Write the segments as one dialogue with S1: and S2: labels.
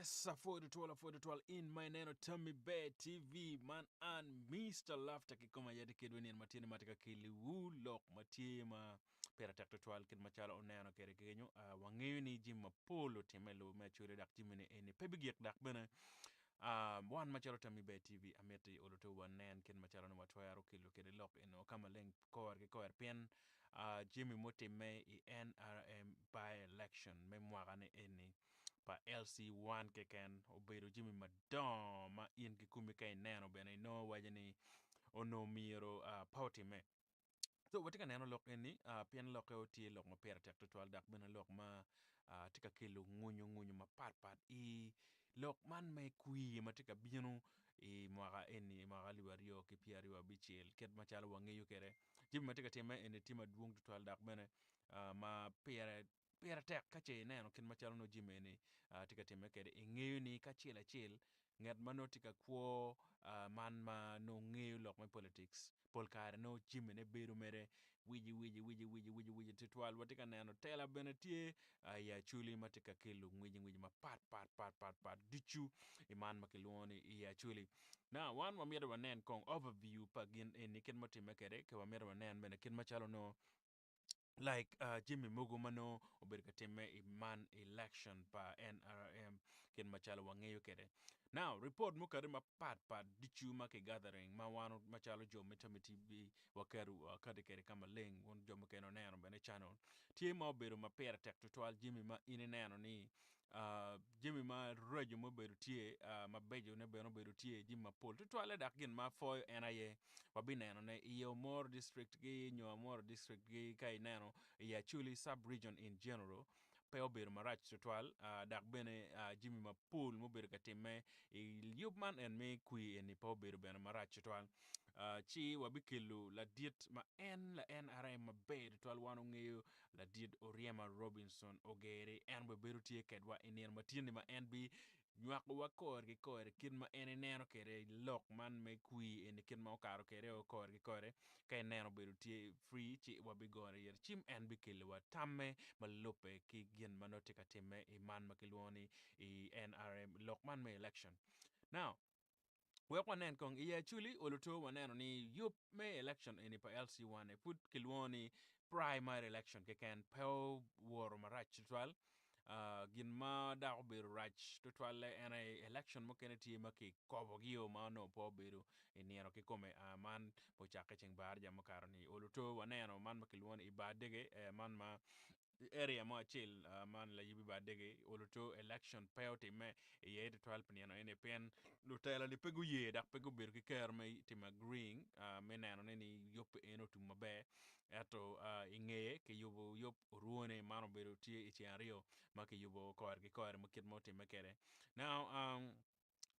S1: Yes, apwoyo tutwal, apwoyo tutwal in ma ineno Tammy Bear TV man an Mr. Laughter kikome aye tye kedwa nino ma tye ni ma tye ka keliwu lok ma tye ma pire tek tutwal kit macalo oneno kwede kenyo. Uh, wangeyo ni jami mapol otimme i lobo me Acholi dok jami ni eni pe bigik dok bene uh, wan macalo Tammy Bear TV amiti oluto wanen kit macalo ni watwero kelo kwede lok eno ka maleng kore ki kore pien uh, jami mutimme i NRM by election me mwaka ni eni pa LC1 keken obedo jami madongo ma in kikomi ka ineno bene inongo waco ni onongo myero uh, pe otimme. So watye ka neno lok eni uh, pien lokke tye lok ma pire tek tutwal dok bene lok ma uh, tye ka kelo ngunyu ngunyu mapat pat i lok man me kwir ma tye ka bino i mwaka eni i mwaka 2026 kit macalo wangeyo kwede jami ma tye ka timme eni tye madwong tutwal dok bene uh, ma pire pire tek ka ce ineno kit macalo nongo jami eni uh, tye ka timme kwede ingeyo ni ka acel acel ngat ma nongo tye ka kwo uh, man ma nongo ngeyo lok me politics pol kare nongo jamine bedo mere wici wici wici wici wici wici tutwal. Watye ka neno tela bene tye uh, i Acholi ma tye ka kelo ngwici ngwici mapat pat pat pat pat ducu i man ma kilwongo ni i Acholi. Now wan wamito wanen kong overview pa gin eni kit ma otimme kwede ki wamito wanen bene kit macalo nongo like uh, jami mogo ma nongo obedo ka timme i man election pa NRM kit macalo wangeyo kwede. Now, report mukati mapat pat ducu ma ki gathering ma wan macalo jo me Tammy TV waketo wakati kwede ka maleng wun jo mukene oneno bene channel tye ma obedo ma pire tek tutwal jami ma in ineno ni uh, jami ma raco ma obedo tye uh, mabeco ne bene obedo tye jami mapol tutwalle dok gin ma pwoyo en aye wabineno ne i Omoro district gi nyo Omoro district gi ka ineno i Acholi sub region in general pe obedo marac tutwal uh, dok bene uh, jami mapol mubedo ka timme i yub man en me kwir eni pe obedo bene marac tutwal. Uh, ci wabikelo ladit ma en la NRM maber tutwal wan ongeyo ladit Oryema Robinson Ogere en obedo tye kedwa i nino ma tye-ni ma en bi nywakowa kore ki kore kit ma en ineno kwede lok man me kwir eni kit ma okato kwede o kore ki kore ka ineno obedo tye free ci wabigore ire cim en bikeliwa tamme ma lubbe ki gin ma nongo tye ka timme i man ma kilwongo ni i NRM lok man me election. Now, wek wanen kong i Acholi oluto waneno ni yub me election eni pa LC1 ni pud kilwongo ni primary election keken pe owoto marac tutwal. Uh, gin ma dok obedo rac tutwalle en aye election mukene tye ma kikobogio ma onongo pe obedo i nino kikome. Uh, man ocakke ceng baraja mukato ni oluto waneno man ma kilwongo ni i bar dege eh, man ma i area mo acel uh, man layub i bar dege oluto election pe otimme iye tutwal pi nino eni pien lutela-ni pe guye dok pe gubedo ki kero me timo agreeing uh, me neno ne ni yub eno otum maber ento uh, i ngeye kiyubo yub orwone man obedo tye i ceng aryo ma kiyubo kore ki kore ma kit ma otimme kwede. Now um,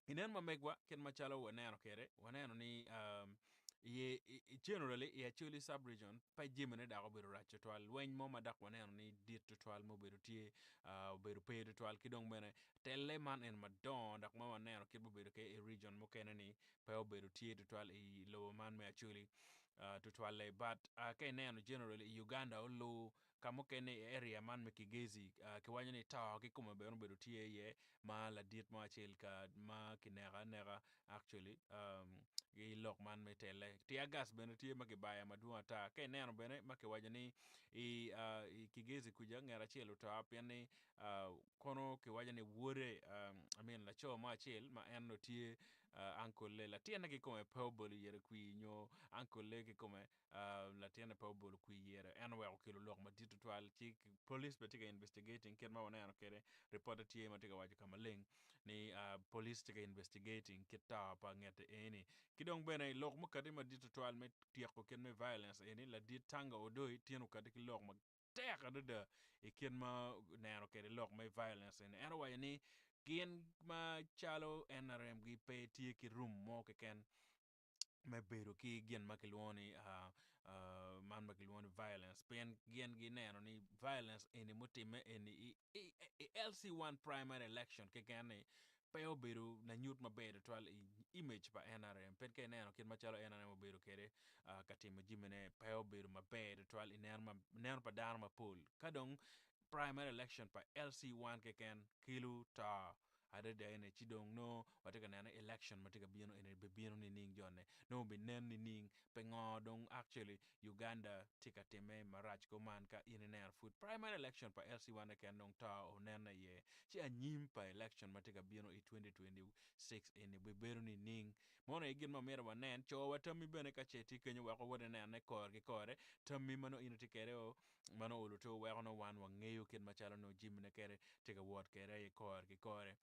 S1: i nen ma megwa kit macalo waneno kwede waneno ni um, iye generally i Acholi sub region pe jamine dok obedo rac tutwal lweny mo ma dok waneno ni dit tutwal ma obedo tye uh, obedo pe tutwal ki dong bene telle man en madongo dok ma waneno kit ma obedo kwede i region mukene ni pe obedo tye tutwal i lobo man me Acholi uh, tutwalle but uh, ka ineno generally i Uganda olu ka mukene i area man me Kigezi uh, kiwaco ni to ki kome bene obedo tye iye ma ladit mo acel ka ma kineko aneka actually um, i lok man me telle. Tear gas bene tye ma kibaya madwong ata. Ka ineno bene ma kiwaco ni i, uh, i Kigezi kuca ngat acel oto pien ni uh, kono kiwaco ni wode um, I mean laco mo acel ma en onongo tye uh, uncle-le latinne kikome pe obolo yere kwir nyo uncle-le kikome uh, latinne pe obolo kwir yere en oweko okelo lok madit tutwal ci police bene tye ka investigating kit ma waneno kwede ripotte tye ma tye ka waco ka maleng ni uh, police tye ka investigating kit to pa ngete eni ki dong bene lok mukati madit tutwal me tyeko kit me violence eni ladit Tanga Odoi tyen okati ki lok matek adada i kit ma neno kwede lok me violence eni en owaco ni gin macalo NRM gi pe tye ki room mo keken me bedo ki gin ma kilwongo ni uh, uh, man ma kilwongo ni violence pien gin gineno ni violence eni mutimme eni i, i, i LC1 primary election keken ni pe obedo lanyut maber tutwal i image pa NRM pien ka ineno kit macalo NRM obedo kwede uh, ka timo jamine pe obedo maber tutwal i neno, ma, neno pa dano mapol ka dong primary election pa LC1 keken kelo to. Adada eni ci dong nongo watye ka neno election ma tye ka bino eni bibino nining jone nongo binen nining pingo dong actually Uganda tye ka timme marac kuman ka in ineno pud primary election pa LC1 keken dong to onene iye ci anyim pa election ma tye ka bino i 2026 eni bibedo nining? Mono aye gin ma myero wanen. Co wa tammi bene ka ce tye kenyo wek wawot inene kore ki kore. Tammi ma nongo in itye kwede o ma nongo olo to weko nongo wan wangeyo kit macalo nongo jimine kwede tye ka wot kwede aye kore ki kore.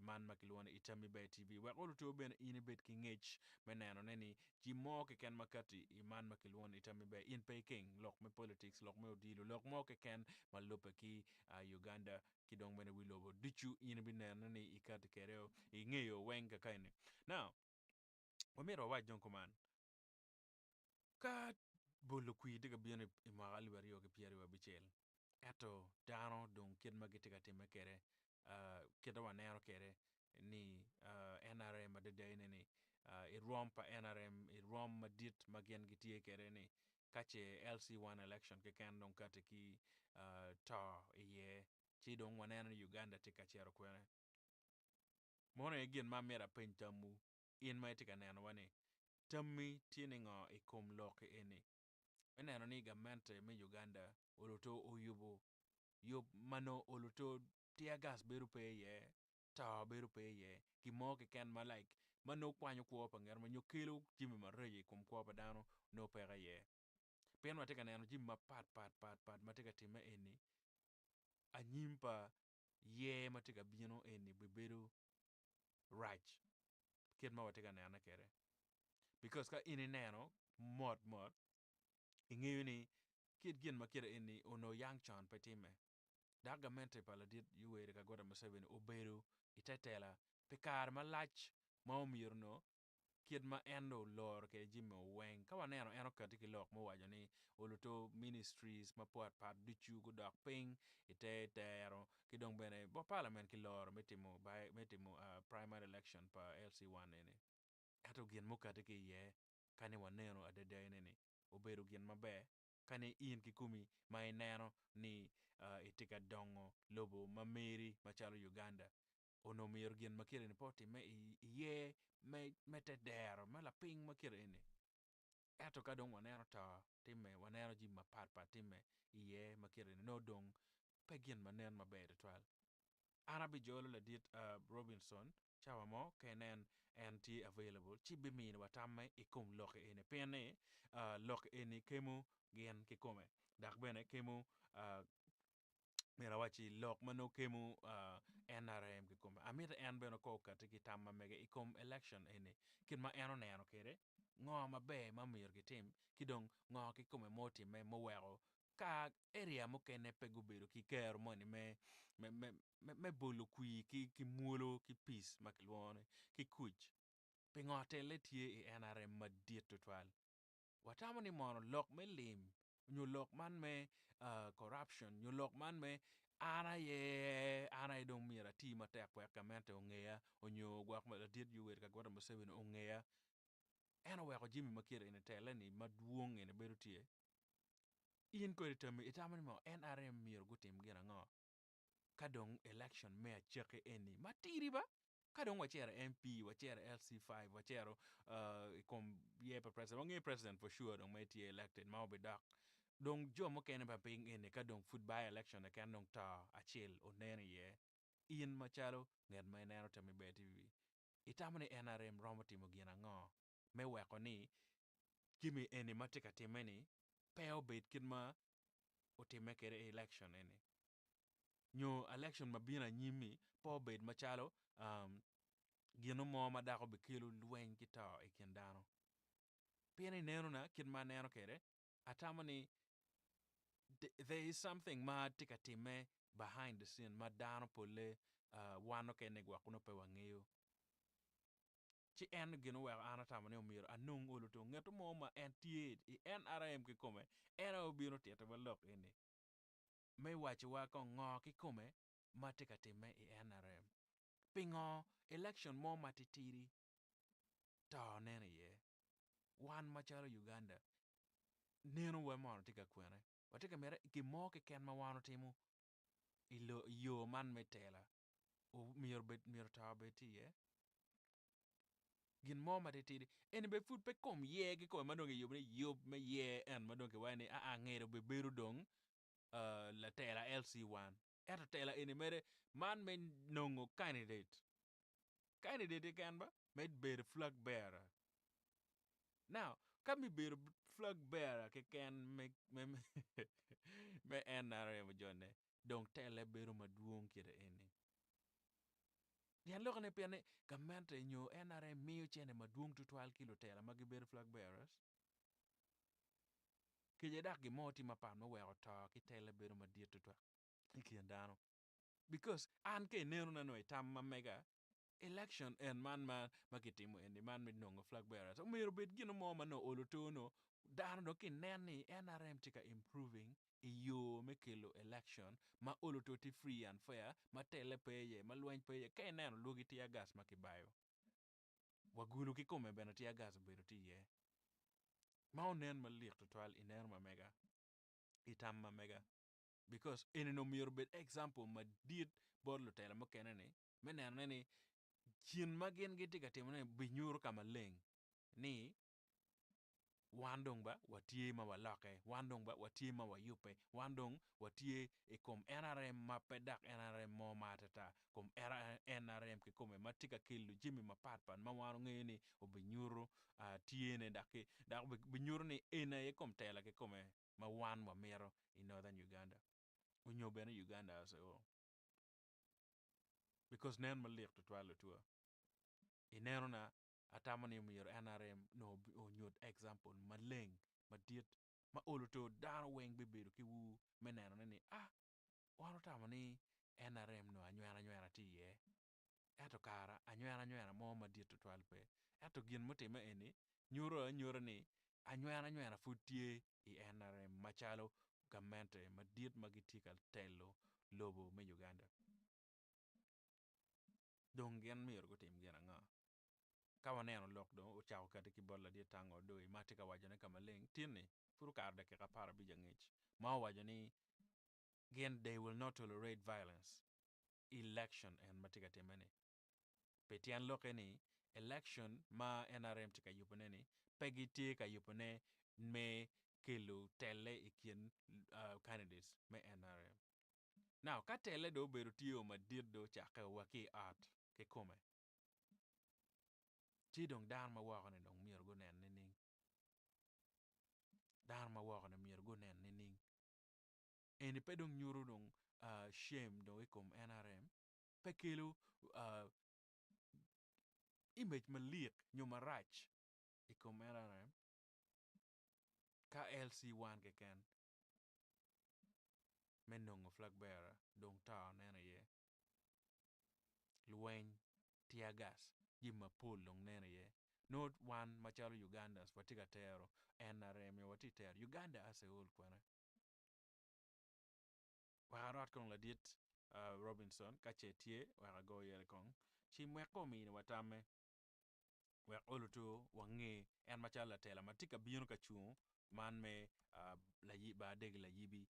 S1: Man ma kilwongo ni Itammi Ber TV. Wek olo to bene in ibed ki ngec me nenone ni Jim mo keken ma kati i man ma kilwongo ni Tammi Ber in pe ikeng lok me politics, lok me odilo, lok mo keken ma lubbe ki Uganda ki dong bene wi lobo ducu in ibineno ni ikati kwede ingeyo weng kakaeni. Now, wamito wawac dong kuman, ka bolo kwir tye ka bino i mwaka 2026 ento dano dong kit ma gitye ka timme kwede, kit ma waneno kwede ni NRM adada ene ni i rwom pa NRM i rwom madit ma gin gitye kwede ni ka ce LC1 election keken dong kati ki to iye ci dong waneno ni Uganda tye ka cito kwene. Mono aye gin ma myero apeny tamwu in ma itye ka nenowa ni tammi tye ni ngo i kom lok eni me neno ni gamente me Uganda oluto oyubo yub ma nongo oluto tear gas bedo pe iye to bedo pe iye, gin mo keken ma like ma nongo kwanyo kwo pa ngat mo nyo kelo jami maraco i kom kwo pa dano nongo peke iye. Pien watye ka neno jami mapat pat pat pat ma tye ka timme eni anyim pa yer ma tye ka bino eni bibedo rac kit ma watye ka nene kwede because ka in ineno mot mot ingeyo ni kit gin ma kite eni onongo yang con pe timme. Dok gamente pa ladit Yoweri Kaguta Museveni obedo i te tela pi kare malac ma omyero onongo kit ma en dong oloro kwede jami weng. Ka waneno en okati ki lok ma owaco ni oluto ministries mapat pat ducu gudok piny i te tero ki dong bene wa parliament kiloro me timo me timo primary election pa LC1 eni. Ento gin mukati ki iye ka ni waneno adada ene ni obedo gin maber ka ni in kikomi ma ineno ni itye ka dongo lobo ma meri macalo Uganda onongo myero gin ma kite ni pe otimme iye me te dero me lapiny ma kite eni. Ento ka dong waneno to timme, waneno jami mapat pat timme iye ma kite ni nongo dong pe gin ma nen maber tutwal. An abijolo ladit Robinson cawa mo ka inen en tye available ci biminiwa tamme i kom lok eni pien ni lok eni kemo gin kikome dok bene kemo myero awacci lok ma nongo kemo NRM kikome. Amito en bene kong okati ki tam ma mege i kom election eni kit ma en oneno kwede ngo maber ma myero kitim ki dong ngo kikome ma otimme muweko ka area mukene pe gubedo ki kero moni me me bolo kwir ki mwolo ki peace ma kilwongo ni ki kuc pingo telle tye i NRM madit tutwal? Watamo ni mono lok me lim nyo lok man me corruption nyo lok man me an aye an aye dong myero ati matek wek gamente ongeya nyo gwok ladit Yoweri Kaguta Museveni ongeya en oweko jami ma kite eni telle ni madwong eni bedo tye. In kodi tammi itamo ni ngo NRM myero gutim gin ango? Ka dong election me acaki eni matidi ba ka dong wacito i MP wacito i LC5 wacito i kom yer pa president wangeyo president for sure dong ma tye elected ma obidok dong jo mukene pa piny eni ka dong pud by election keken dong to acel onen iye in macalo ngat ma ineno Tammy Ber TV itamo ni NRM romo timo gin ango me weko ni jami eni ma tye ka timme ni pe obed kit ma otimme kwede i election eni nyo election ma bino anyim-mi pe obed macalo gino mo ma dok obikelo lweny ki to i kin dano. Pien inenona kit ma aneno kwede, atamo ni there is something ma tye ka timme behind the scene ma dano polle wan mukene gwok nongo pe wangeyo. Ci en gin oweko an atamo ni omyero anong olo to ngeto mo ma en tye i NRM kikome, en aye obino tittiwa lok eni me wacowa kong ngo kikome ma tye ka timme i NRM. Pingo election mo matitidi to nen iye? Wan macalo Uganda nenowa mono tye ka kwene? Watye ka mito gin mo keken ma wan watimo i yo man me tela. Myero obed myero to obed tye iye? Gin mo matitidi eni bene pud pe kom yer kikome ma dong kiyubo ni yub me yer en ma dong kiwaco ni aa ngede obibedo dong latela LC1 ento tela eni mere man me nongo candidate, candidate keken ba me bedo flag bearer now ka me bedo flag bearer keken me NRM jone dong tele bedo madwong kite eni. Pien lok ni pien ni gamente nyo NRM miyo cene madwong tutwal ki lutela ma gibedo flag bearers kece dok gin mo tye mapat ma oweko to ki tele bedo madit tutwal i kin dano because an ka ineno na nongo i tam ma mega election en man ma kitimo eni man me nongo flag bearers omyero obed gin mo ma nongo olo to nongo dano dong ki nen ni NRM tye ka improving i yo me kelo election ma olo to tye free and fair ma tele pe iye ma lweny pe iye ka ineno lwogi tear gas ma kibayo wa gulu kikome bene tear gas obedo tye iye ma onen malik tutwal i neno ma mega i tam ma mega because eni omyero obed example madit bot lutela mukene ni me neno ne ni gin ma gin gitye ka timo ne binyuto ka maleng ni wan dong ba watye ma walokke, wan dong ba watye ma wayubbe, wan dong watye i kom NRM ma pe dok NRM mo ma atata, kom NRM kikome ma tye ka kelo jami mapat pat ma wan wangeyo ni obinyuto tyene dok binyuto ni eni aye kom tela kikome ma wan wamito i Northern Uganda onyo bene Uganda as a whole because nen malik tutwal lutuwa inenona Atamo ni myero NRM nongo onyut example maleng madit ma olo to dano weng bibedo ki ur me neno ne ni ah wan otamo ni NRM nongo anywena anywena tye iye ento kara anywena anywena mo madit tutwal pe ento gin mutimme eni nyuto anyuta ni anywena anywena pud tye i NRM macalo gamente madit ma gitye ka telo lobo me Uganda. Dong gin myero gutim gin ango? Ka waneno lok dong ocako kati ki bot ladit Tango Odoi ma tye ka wacone ka maleng tin-ni pud okato dakika aparabic angec ma owaco ni gin they will not tolerate violence i election en ma tye ka timme-ni. Pi tyen lokke ni election ma nrm tye ka yubone-ni pe gitye ka yubone me kelo telle i kin candidates me nrm. Now ka telle dong obedo tye o madit dong ocakke wa ki i ot kikome, ci dong dano ma woko-ni dong myero gunen nining? Dano ma woko-ni myero gunen nining? Eni pe dong nyuto dong shame dong i kom NRM? Pe kelo image malik nyo marac i kom NRM? Ka LC1 keken me nongo flag bearer dong to nen iye, lweny, tear gas, jami mapol dong nen iye. Nongo wan macalo Ugandans watye ka tero NRM nyo watye ka tero Uganda as a whole kwene. Wek arot kong ladit Robinson ka ce tye wek ago ire kong ci wek ominiwa tamme. wek oluto wange en macalo latela ma tye ka bino ka cungo man me bar dege layibi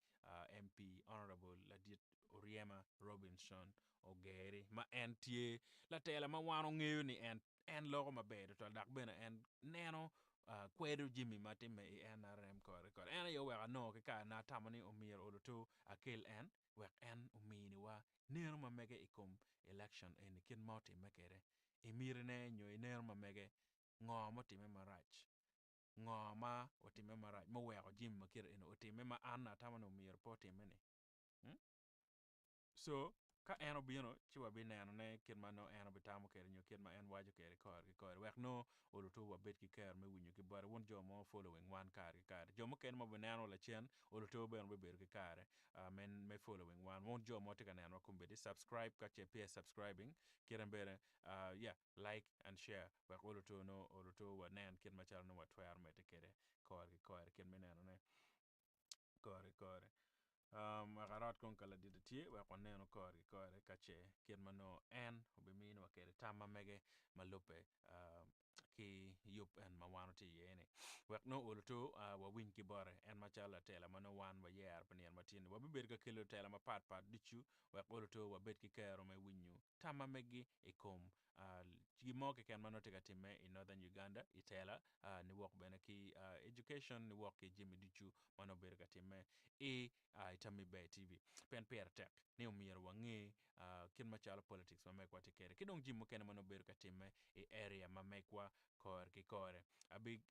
S1: MP Honourable ladit Oryema Robinson Ogeri ma en tye latela ma wan wangeyo ni en loko maber tutwal dok bene en neno kwedo jami ma timme i NRM kore ki kore en aye oweko anongo ki kare na atamo ni omyero oluto akel en wek en ominiwa neno ma mege i kom election eni kit ma otimme kwede. I mitine nyo i neno ma mege, ngo mutimme marac? Ngo ma otimme marac muweko jami ma kite eni otimme ma an atamo ni omyero pe otimme-ni? So, ka en obino ci wabinenone kit ma nongo en obitamo kwede nyo kit ma en waco kwede kore ki kore wek nongo oluto wabed ki kero me winyo ki bote. Wun jo ma following wan kare ki kare. Jo mukene ma wubineno lacen oluto bene wubibedo ki kare me following wan. Wun jo ma wutye ka nenowa kombeddi, subscribe ka ce peya i subscribing kite bene yeah like and share wek oluto nongo oluto wanen kit macalo nongo watwero medde kwede kore ki kore kit me nenone kore ki kore. Wek arot kong ka ladit-ti tye wek wanenu kore ki kore ka ce kit ma nongo en obiminiwa kwede tam ma mege ma lubbe. ki yub en ma wan watye iye ni wek nongo olo to wawiny ki bote en macalo latela ma nongo wan wayero pi nino matin ni wabibedo ka kelo lutela mapat pat ducu wek olo to wabed ki kero me winyo tam ma megi i kom gin mo keken ma nongo tye ka timme i Northern Uganda i tela niwok bene ki education niwok ki jami ducu ma nongo bedo ka timme i i Tammi Ber TV. Pien pire tek ni omyero wange kit macalo politics ma megwa tye kwede ki dong jami mukene ma nongo bedo ka timme i area ma megwa kore ki kore. Abi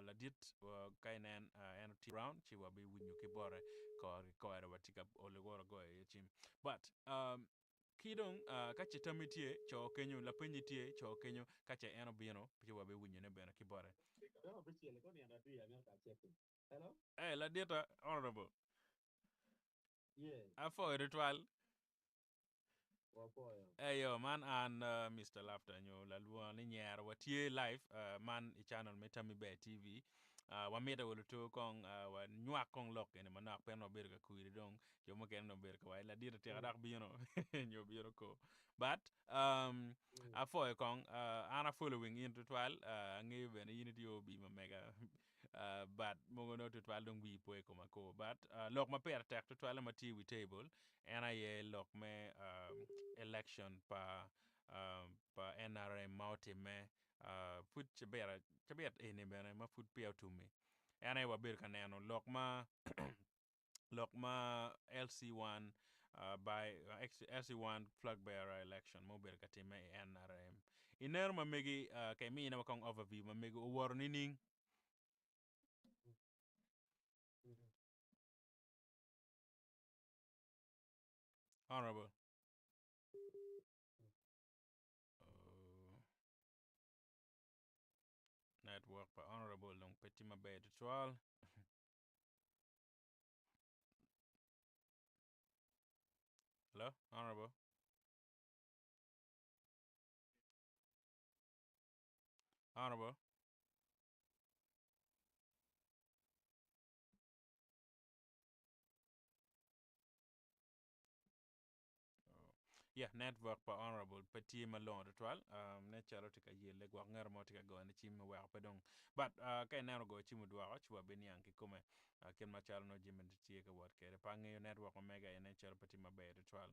S1: ladit ka inen en tye around ci wabiwinyo ki bote kore ki kore watye ka olo woro goyo iye cim. But ki dong ka ce tammi tye co kenyo lapenyi tye co kenyo ka ce en obino ci wabiwinyone bene ki bote.
S2: Hello?
S1: Eh, ladita, honorable.
S2: Yes.
S1: Apwoyo tutwal.
S2: Wapwoyo.
S1: Eyo, man an uh, Mr. Laughter nyo lalwonga ni nyero. Watye live uh, man i channel me Tammy Bear TV. Uh, wamito welo to kong uh, wanywak kong lok eni manok pien wabedo ka kwiri dong jo mukene dong bedo ka waci ladit otyeka dok bino nyo bino ko. But um, apwoyo kong uh, an a following in tutwal uh, angeyo bene in itye OB ma mega but mogo nongo tutwal dong wii po i koma kor but lok ma pire tek tutwalle ma tye i wi table en aye lok me election pa pa NRM ma otimme pud cabit eni bene ma pud peya otum-mi en aye wabedo ka neno lok ma lok ma LC1 by LC1 flag bearer election ma obedo ka timme i NRM. I neno ma megi ka imine wa kong overview ma megi owoto nining? Honorable. Network pa honorable dong pe tye maber tutwal. Hello, Honorable. Honorable. Yeah, network pa honorable pe tye malongo tutwal. Um, ne calo tye ka yelle gwok ngat mo tye ka goyone cim me weko pe dong. But uh, ka ineno goyo cim odwoko ci wabiniang kikome uh, kit macalo nongo jami tye ka wot kwede. Pe angeyo network ma mega aye nen calo pe tye maber tutwal.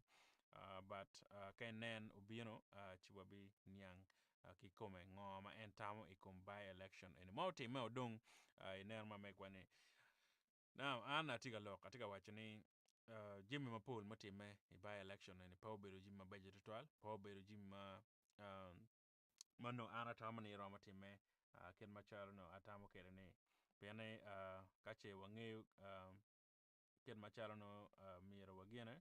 S1: Uh, but uh, ka inen obino uh, ci wabiniang uh, kikome ngo ma en tamo i kom by election eni ma otimme odong uh, ineno ma megwa ni. Now, an atye ka lok, atye ka waco ni jami mapol mutimme i by election eni pe obedo jami mabeco tutwal, pe obedo jami ma ma nongo an atamo ni romo timme kit macalo nongo atamo kwede ni pien ni ka ce wangeyo kit macalo nongo myero wagine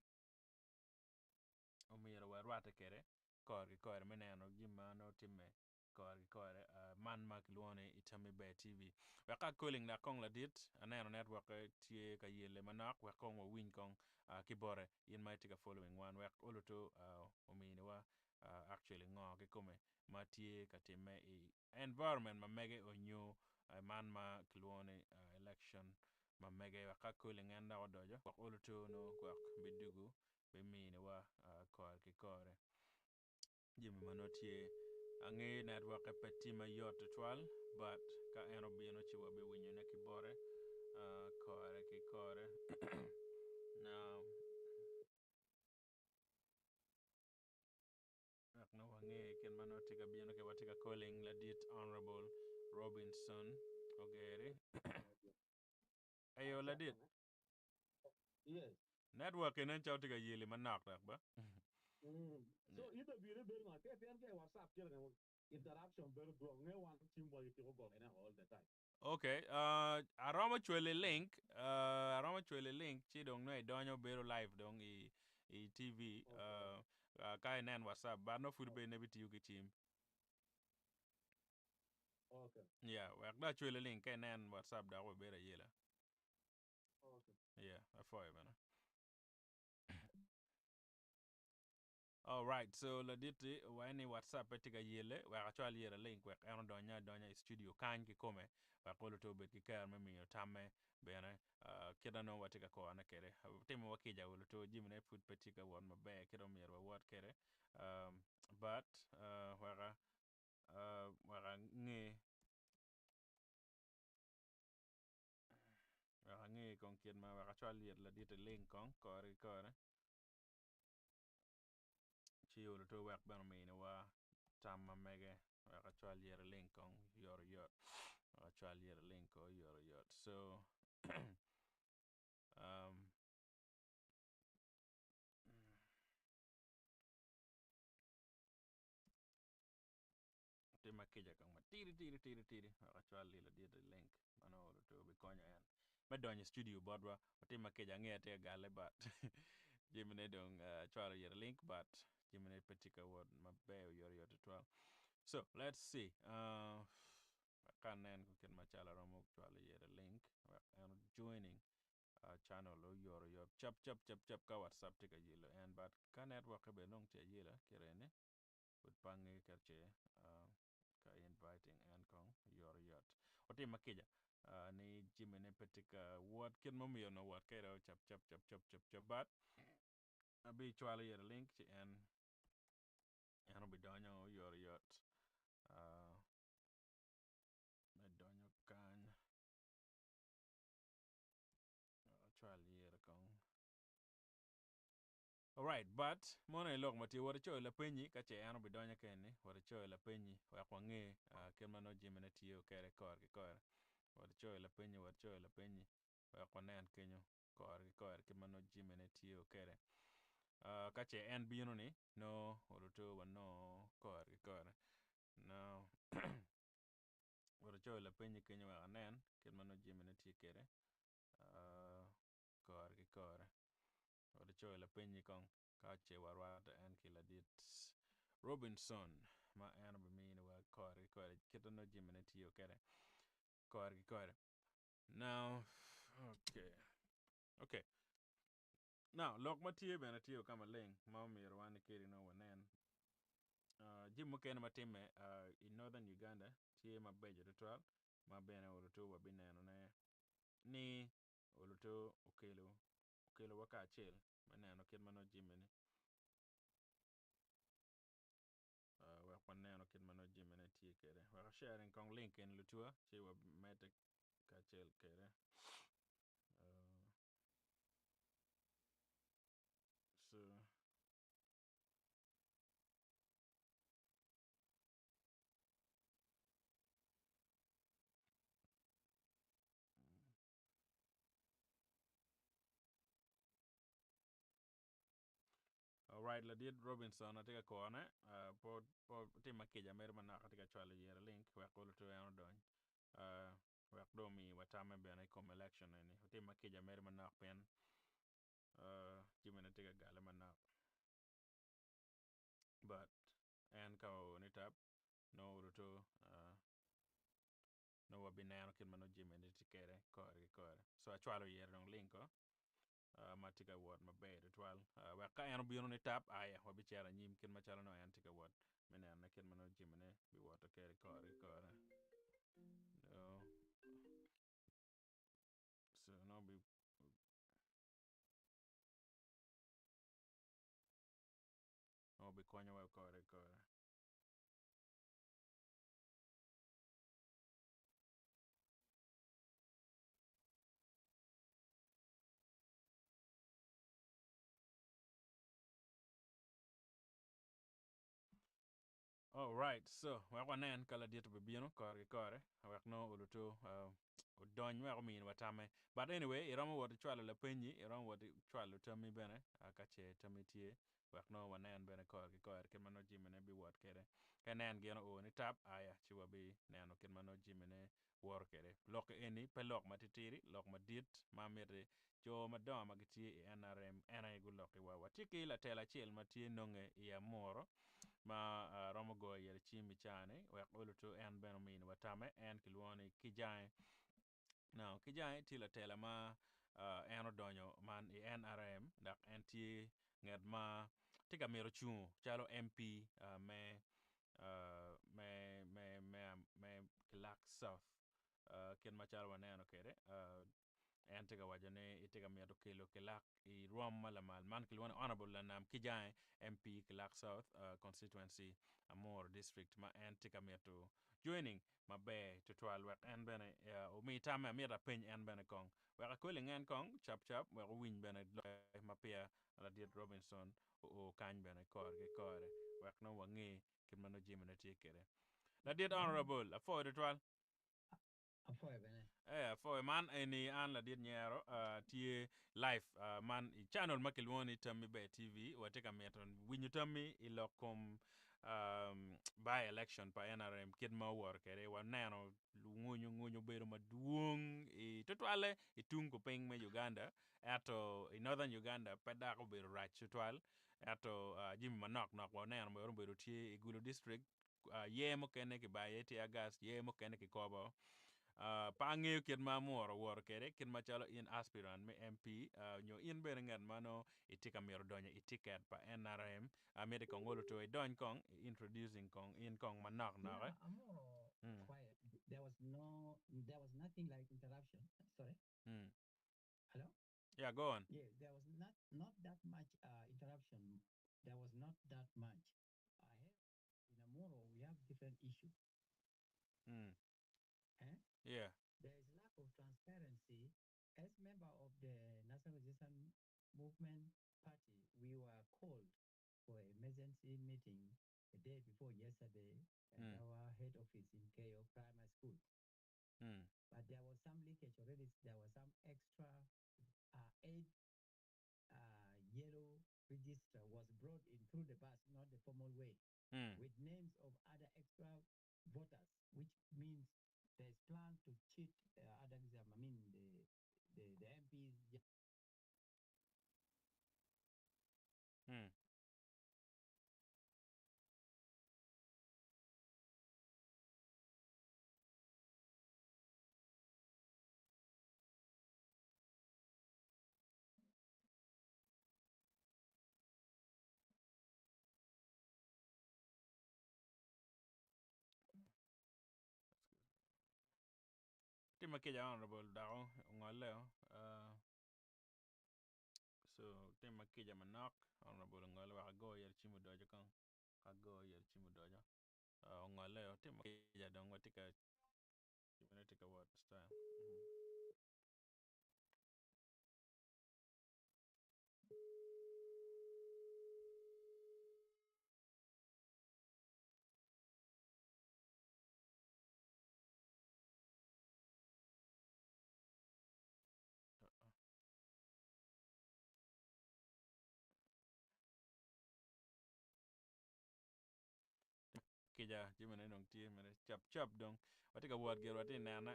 S1: omyero warwatte kwede kore ki kore me neno jami ma nongo timme kore ki kore man ma kilwongo ni Itammi Ber TV. Wek ka calling dok kong ladit aneno network tye ka yele manok wek kong wawiny kong ki bote in ma itye ka following wan wek oluto ominiwa actually ngo kikome ma tye ka timme i environment ma mege onyo man ma kilwongo ni election ma mege wek ka calling en dok odoco wek oluto nongo gwok bidugu biminiwa kore ki kore. Jami ma nongo tye angeyo netwokke pe tye mayot tutwal but ka en obino ci wabiwinyone ki bote kore ki kore now wek nongo wange kit ma nongo tye ka bino kwede watye ka calling ladit honorable Robinson Ogeri eyo ladit
S2: Yes.
S1: Network nen calo tye ka yeli manok dok ba.
S2: Mm. So interview ne bedo ma pien ka i WhatsApp kelo nge interruption bedo dwong nge wan cim wa gitiko goyo ne all the time.
S1: Okay, uh, aromo cweli link, uh, aromo cweli link ci dong nongo idonyo bedo live dong i i TV
S2: Okay.
S1: uh, uh, ka inen WhatsApp but nongo pud be in ibitiyo ki cim.
S2: Okay.
S1: Yeah, wek dong acweli link ka inen WhatsApp dok wabedo ayela.
S2: Okay.
S1: Yeah, apwoyo bene. All right, so laditi waye ni WhatsApp pe tye ka yele wek acwal yere link wek en odonye adonya i studio kany kikome wek oluto obed ki kero me miyo tamme bene uh, kit na nongo watye ka korone kwede. Timo wa kica oluto jimine pud pe tye ka wot maber kit omyero wawot kwede. Um, but uh, weka uh, weka ange. kong kit ma wek acwal it ladit-ti link kong kore ki kore ci oluto wek bene ominiwa tam ma mege wek acwal ite link kong oyotoyot wek acwal ite link kong oyotoyot so um, Tima kica kong matidi tidi tidi tidi wek acwal li ladit-ti link ma nongo oluto bikonyo en me donyo i studio botwa. Otima kica angeyo atye ka galle but jamine dong acwalo ite link but jamine pe tye ka wot maber oyotoyot tutwal. So let's see wek ka anen kit macalo aromo cwalo ite link wek en o joining channel oyotoyot cap cap cap cap ka WhatsApp tye ka yelo en but ka network-ke bene dong tye ayela kite eni. Pud pe angeyo ka ce ka inviting en kong oyotoyot. Otima kica ni jamine pe tye ka wot kit ma myero onongo owot kwede cap cap cap cap cap cap but abicwalo ite link ci en en obidonyo oyotoyot me donyo kany wek acwal ite kong. Alright, but mono aye lok ma tye, wot icoyo lapenyi ka ce en obidonyo keni, wot icoyo lapenyi wek wange kit ma nongo jamine tiyo kwede kore ki kore. Wot icoyo lapenyi, wot icoyo lapenyi wek wanen kenyo kore ki kore kit ma nongo jamine tiyo kwede. Ka ce en bino ni nongo oluto wanongo kore ki kore. Now wot icoyo lapenyi kenyo wek anen kit ma nongo jamine tye kwede kore ki kore. Wek icoyo lapennyi kong ka ce warwatte en ki ladit Robinson ma en obiminiwa kore ki kore kit ma nongo jamine tiyo kwede kore ki kore. Now, okay, okay. Now, lok ma tye bene tye ka maleng ma omyero wan kedi nongo wanen. Jami mukene ma timme i Northern Uganda tye mabeco tutwal ma bene oluto wabinenone ni oluto okelo okelowa kacel me neno kit ma nongo jamine wek waneno kit ma nongo jamine tye kwede wek a sharing kong link eni lutuwa ci wamedde kacel kwede so. Alright ladit Robinson atye ka kone pe otima kica mere manok atye ka cwalo yere link wek oluto en odony wek dong omi wa tamme bene i kom election eni otima kica mere manok pien jamine tye ka gale manok but en ka oo nitap nongo oluto nongo wabineno kit ma nongo jamine tye kwede kore ki kore. So acwalo yere dong link o ma tye ka wot maber tutwal wek ka en obino ni tap aya wabicito anyim kit macalo nongo en tye ka wot me nenone kit ma nongo jamine biwoto kwede kore ki kore. So nongo bi nongo bikonyowa kore ki kore. Alright, so wek wanen ka ladit obibino kore ki kore wek nongo oluto odony wek ominiwa tamme. But anyway, iromo wot icwalo lapenyi, iromo wot icwalo tammi bene ka ce tammi tye. Wek nongo wanen bene kore ki kore kit ma nongo jamine biwot kwede. Ka inen gin oo ni tap, aya ci wabineno kit ma nongo jamine woto kwede. Lok eni pe lok matitidi, lok madit ma miti jo madongo ma gitye i NRM en aye gulokiwa. Watye ki latela acel ma tye nonge i Amuro ma romo goyo iye cim i caa-ni wek oluto en bene ominiwa tamme. En kilwongo ni Kijange. Now Kijange tye latela ma en odonyo man i NRM dok en tye ngat ma tye ka mito cungo calo MP me me Kilak South kit macalo waneno kwede. En tye ka waco ni etye ka mito kelo kilak i rwom ma lamal man kilwongo ni Honourable Lanam Kijange MP Kilak South Constituency Amuru District ma en tye ka mito joining maber tutwal wek en bene omi tamme amito apeny en bene kong wek akel ingen kong cap cap wek owiny bene lokke ma peya ladit Robinson oo kany bene kore ki kore wek nongo wange kit ma nongo jamine tye kwede. Ladit Honourable apwoyo tutwal.
S3: Apwoyo bene.
S1: Eh, apwoyo. Man eni an ladit nyero uh, tye live uh, man i channel ma kilwongo ni Tammi Ber TV. Watye ka mito winyo tammi i lok kom um, by election pa NRM kit ma owoto kwede. Waneno ngunyu ngunyu obedo madwong i tutwalle i tung kupiny me Uganda ento i Northern Uganda pe dok obedo rac tutwal ento uh, jami manok nok waneno bene obedo tye i Gulu district yer mukene kibayo iye tear gas, yer mukene kikobo. Pe angeyo kit ma amworo owoto kwede kit macalo in aspirant me MP nyo in bene ngat ma nongo itye ka mito donyo i ticket pa NRM, amiti kong olo to idony kong i introducing kong in kong manok nok.
S3: Yeah, Amoro quiet. There was no, there was nothing like interruption. Sorry. Hello?
S1: Yeah, go on.
S3: Yeah, there was not, not that much interruption. There was not that much. I have In Amuru, we have different issues.
S1: Mm.
S3: Eh?
S1: Yeah.
S3: There is lack of transparency. As member of the National Resistance Movement Party, we were called for emergency meeting the day before yesterday at our head office in Keiyo Primary School. But there was some leakage already. There was some extra 8 yellow register was brought in through the bus, not the formal way, with names of other extra voters, which means there's plan to cheat other, I mean, the MPs.
S1: Tye ma kica honorable dako ongole o so tye ma kica manok honorable ongole wek ago iye cim odoco kong ago iye cim odoco ongole o tye ma kica dong watye ka cimone tye ka wot style. Kica jamine dong tye mere cap cap dong watye ka wot gire watye ka nene.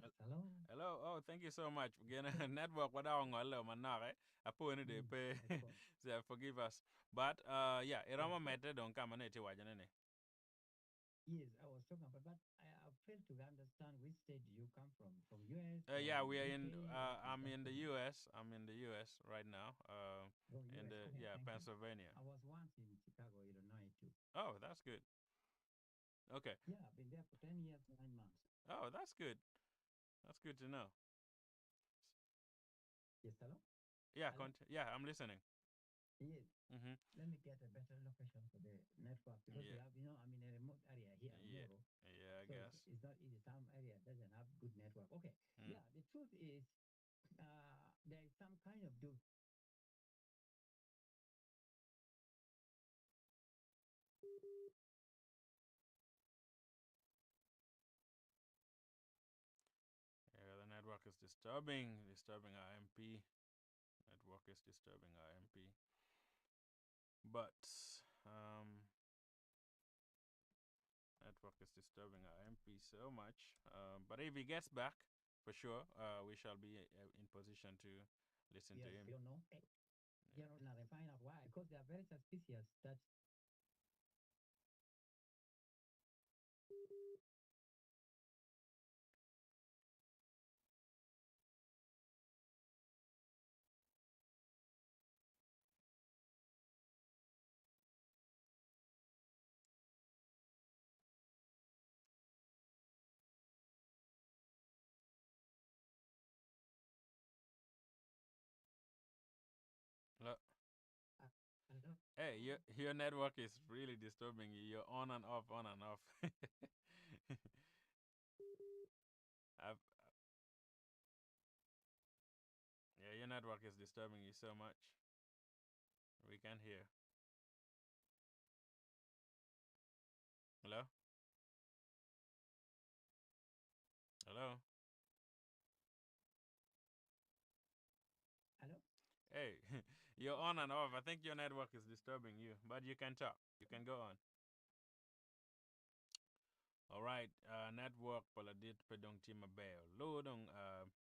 S3: Yes, hello.
S1: Hello. Oh, thank you so much. Again, network wadok ongole manok eh. Apo ni de pe. So forgive us. But yeah, iromo medde dong ka ma ne itye wacone ni.
S3: Yes, I was talking about, but I failed to understand which state do you come from? From US
S1: Yeah,
S3: or
S1: we are in
S3: UK? Where do you
S1: I'm
S3: come
S1: in the
S3: from?
S1: US. I'm in the US right now.
S3: Oh,
S1: In
S3: US.
S1: the
S3: Okay,
S1: yeah,
S3: thank you.
S1: Pennsylvania.
S3: I was once in Chicago, Illinois too.
S1: Oh, that's good. Okay.
S3: Yeah, I've been there for 10 years, 9 months.
S1: Oh, that's good. That's good to know.
S3: Yes, hello?
S1: Yeah,
S3: Hello?
S1: yeah, I'm listening.
S3: Yes. Let me get a better location for the network because we
S1: Yeah.
S3: have, you know, I'm in a remote area here,
S1: Yeah.
S3: Amuru.
S1: Yeah, I
S3: So
S1: guess.
S3: it's not easy. Some area doesn't have good network. Okay. Yeah, the truth is there is some kind of do.
S1: Yeah, the network is disturbing our MP. Network is disturbing our MP. But network is disturbing our MP so much. But if he gets back, for sure, we shall be in position to listen to
S3: Yes,
S1: him.
S3: you know. General and find out why, because they are very suspicious that.
S1: Hello? Hey, your network is really disturbing you. You're on and off, on and off. I've, yeah, your network is disturbing you so much. We can't hear. Hello? Hello?
S3: Hello?
S1: Hey, you're on and off. I think your network is disturbing you, but you can talk. You can go on. All right, network pa ladit pe dong tye maber. Lubo dong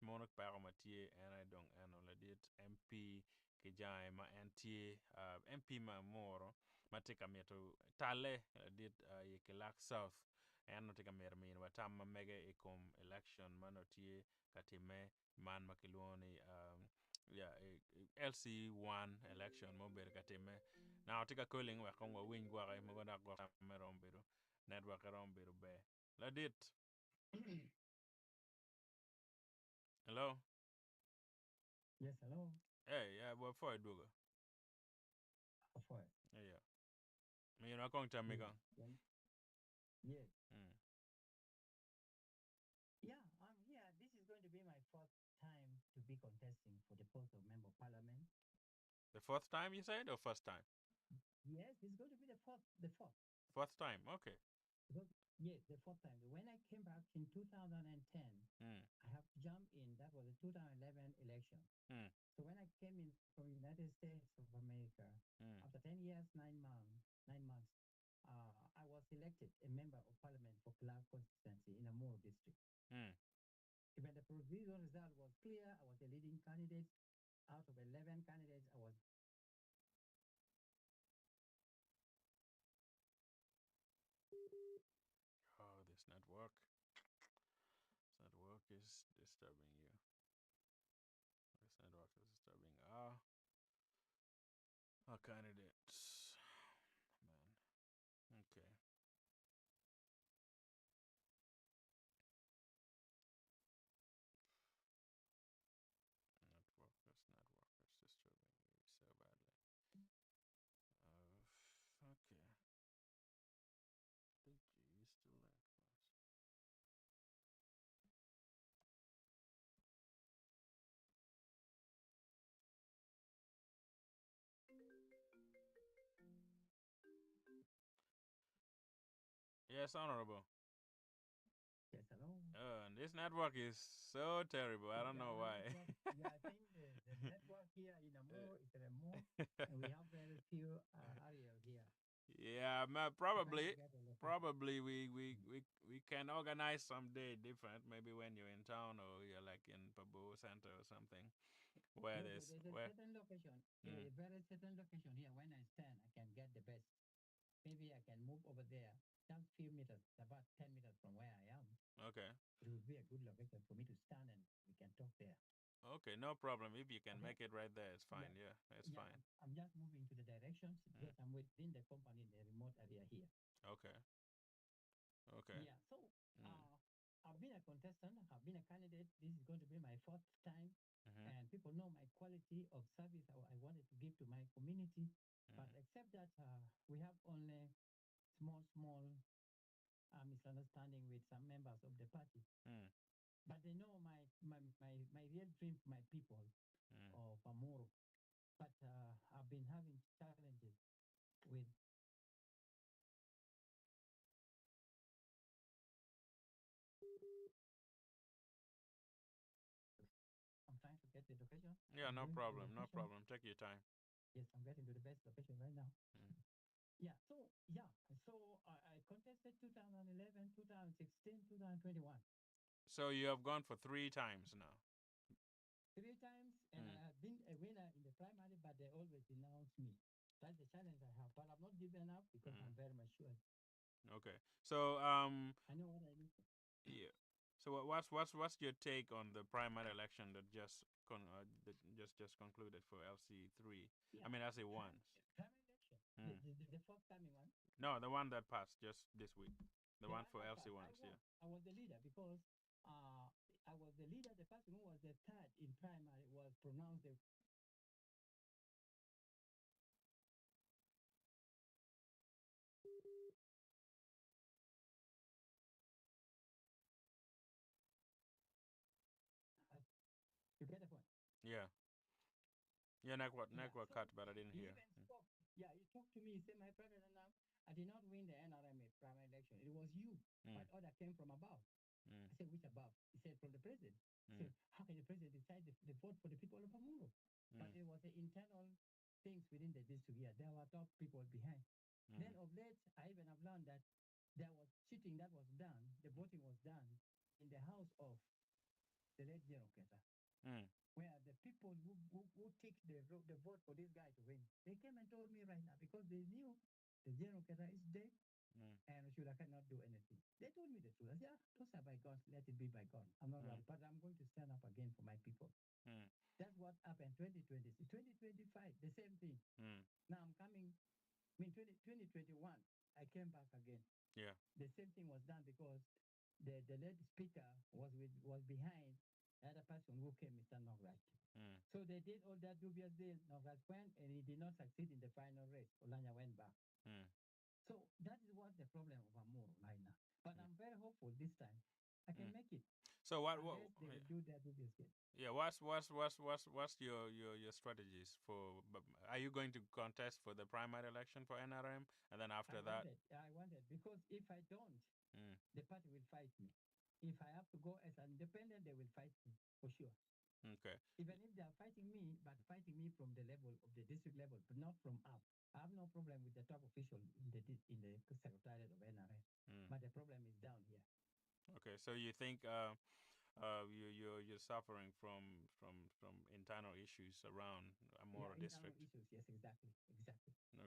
S1: mono peko ma tye en aye dong eno ladit MP ki jange ma en tye MP ma Amuru ma tye ka mito talle ladit i Kilak South. En onongo tye ka mito miniwa tam ma mege i kom election ma onongo tye ka timme man ma kilwongo ni LC1 election ma obedo ka timme. Now tye ka calling wek kong wawiny gwoke mogo dok gwok tamme romo bedo network romo bedo ber. Ladit. Hello?
S3: Yes, hello.
S1: Hey, yeah, before I do go.
S3: Before.
S1: Yeah. Me you kong tell me kong.
S3: Yes. Yeah, I'm here. This is going to be my fourth time to be contesting for the post of Member of Parliament.
S1: The fourth time you said, or first time?
S3: Yes, it's going to be the fourth. The fourth.
S1: Fourth time, okay.
S3: Because, yes, the fourth time. When I came back in 2010, I have to jump in. That was the 2011 election. So when I came in from the United States of America, after 10 years, 9 months, 9 months, I was elected a member of parliament for Kilak constituency in Amuru district. When the provisional result was clear, I was the leading candidate. Out of 11 candidates, I was.
S1: Oh, this network. This network is disturbing you. This network is disturbing our candidates. Man. Okay. Network, this network is disturbing you so badly. Okay. The G is still there. Yes, Honorable.
S3: Yes, hello.
S1: And this network is so terrible. I don't know why.
S3: Yeah, I think the network here in Amuru is remote, and we have very few areas here.
S1: Yeah, probably we can organize some day different. Maybe when you're in town or you're like in Pabbo Center or something. Where
S3: there's a certain location, a very certain location here. When I stand, I can get the best. Maybe I can move over there, just few meters, about 10 meters from where I am.
S1: Okay.
S3: It would be a good location for me to stand and we can talk there.
S1: Okay, no problem. If you can make it right there, it's fine. Yeah, it's fine.
S3: I'm just moving to the directions because I'm within the company in the remote area here.
S1: Okay. Okay.
S3: Yeah, so I've been a contestant. I've been a candidate. This is going to be my fourth time. And people know my quality of service I wanted to give to my community. But except that we have only small misunderstanding with some members of the party. But they know my real dream for my people of Amuru. But I've been having challenges with. I'm trying to get the location.
S1: Yeah, no problem. No problem. Take your time.
S3: Yes, I'm getting to the best location right now. Yeah, so I contested 2011, 2016, 2021.
S1: So you have gone for 3 times now.
S3: 3 times, and I been a winner in the primary, but they always denounce me. That's the challenge I have. But I've not given up because I'm very mature.
S1: Okay. So
S3: I know what I need.
S1: Yeah. So what's your take on the primary election that just that just concluded for LC3? I mean LC1.
S3: Primary election. The forthcoming one.
S1: No, the one that passed just this week. The
S3: The
S1: one for
S3: one that
S1: LC
S3: passed. I
S1: ones,
S3: won.
S1: yeah.
S3: I was the leader because I was the leader. The person who was the third in primary was pronounced the You get the point?
S1: Yeah. Yeah, network network
S3: so
S1: cut, but I didn't
S3: he
S1: hear.
S3: even spoke. Yeah, he talked to me. He said, "My brother, now I did not win the NRM primary election. It was you, but order came from above." I said, "Which above?" He said, "From the president." I said, "How can the president decide the vote for the people of Amuru?" But it was the internal things within the district. Yeah, there were top people behind. Then of late, I even have learned that there was cheating that was done. The voting was done in the house of the late General Keta, where the people who take the vote for this guy to win, they came and told me right now because they knew the General Keta is dead and Ochola cannot do anything. They told me the truth. I said, those are bygones. Let it be bygone. I'm not worried, but I'm going to stand up again for my people. That's what happened 2020. 2025, the same thing. Now I'm coming, I mean, 2021, I came back again. The same thing was done because the late speaker was behind the other person who came, Mr. Nograj. So they did all that dubious deal. Nograj went and he did not succeed in the final race. Olanya went back. So that is what the problem of Amuru right now. But I'm very hopeful this time. I can make it.
S1: So what
S3: Unless they will do their dubious deal.
S1: Yeah, what's your strategies for? Are you going to contest for the primary election for NRM, and then after that?
S3: I wanted, because if I don't, the party will fight me. If I have to go as an independent, they will fight me for sure. Even if they are fighting me, but fighting me from the level of the district level, but not from up. I have no problem with the top official in the secretariat of NRM, but the problem is down here.
S1: Okay, so you think you're suffering from internal issues around Amuru
S3: Yeah,
S1: district.
S3: Internal issues, yes, exactly.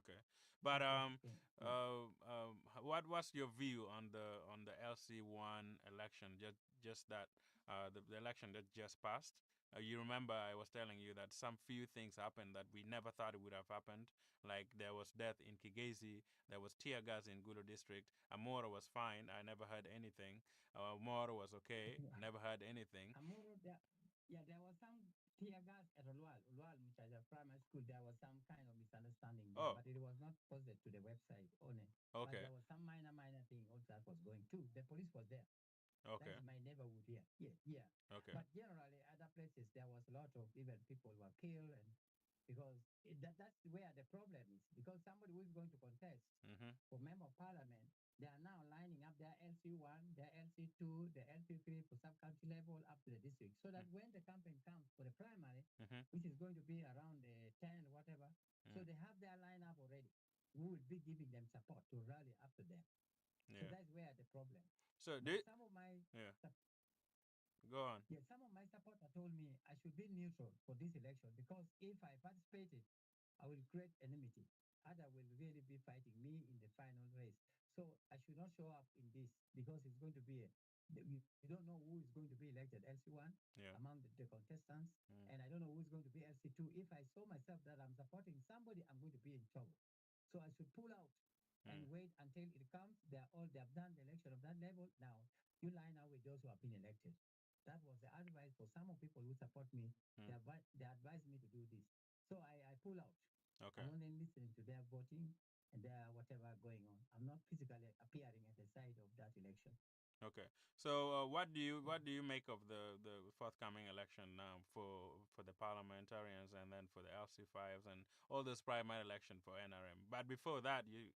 S1: Okay, but
S3: That's what it's going.
S1: What was your view on the LC1 election? Just that the election that just passed. You remember I was telling you that some few things happened that we never thought it would have happened. Like there was death in Kigezi, there was tear gas in Gulu district. Amuru was fine. I never heard anything. Amuru was okay. Never heard anything.
S3: Amuru, there, yeah, there was some tear gas at Olwal, Olwal Muchaja Primary School. There was some kind of misunderstanding there, but it was not posted to the website only. But there was some minor thing also that was going too. The police was there. That's my neighborhood here. Yeah. But generally, other places, there was a lot of even people were killed, and because that's where the problem is. Because somebody who is going to contest for member of parliament, they are now lining up their LC1, their LC2, the LC3 for sub-county level up to the district, so that when the campaign comes for the primary, which is going to be around the 10, whatever, so they have their lineup already. We will be giving them support to rally after them. So that's where the problem.
S1: So
S3: But
S1: do you,
S3: some of my
S1: yeah. Go on.
S3: Yeah, some of my supporters told me I should be neutral for this election because if I participated, I will create enmity. Others will really be fighting me in the final race. So I should not show up in this because it's going to be a, you don't know who is going to be elected LC1 among the contestants, and I don't know who is going to be LC2. If I saw myself that I'm supporting somebody, I'm going to be in trouble. So I should pull out and wait until it comes. They have done the election of that level. Now you line up with those who have been elected. That was the advice for some of people who support me. They advised me to do this. So I pull out. I'm only listening to their voting and their whatever going on. I'm not physically appearing at the side of that election.
S1: Okay. So what do you make of the forthcoming election now for the parliamentarians and then for the LC5s and all this primary election for NRM? But before that, you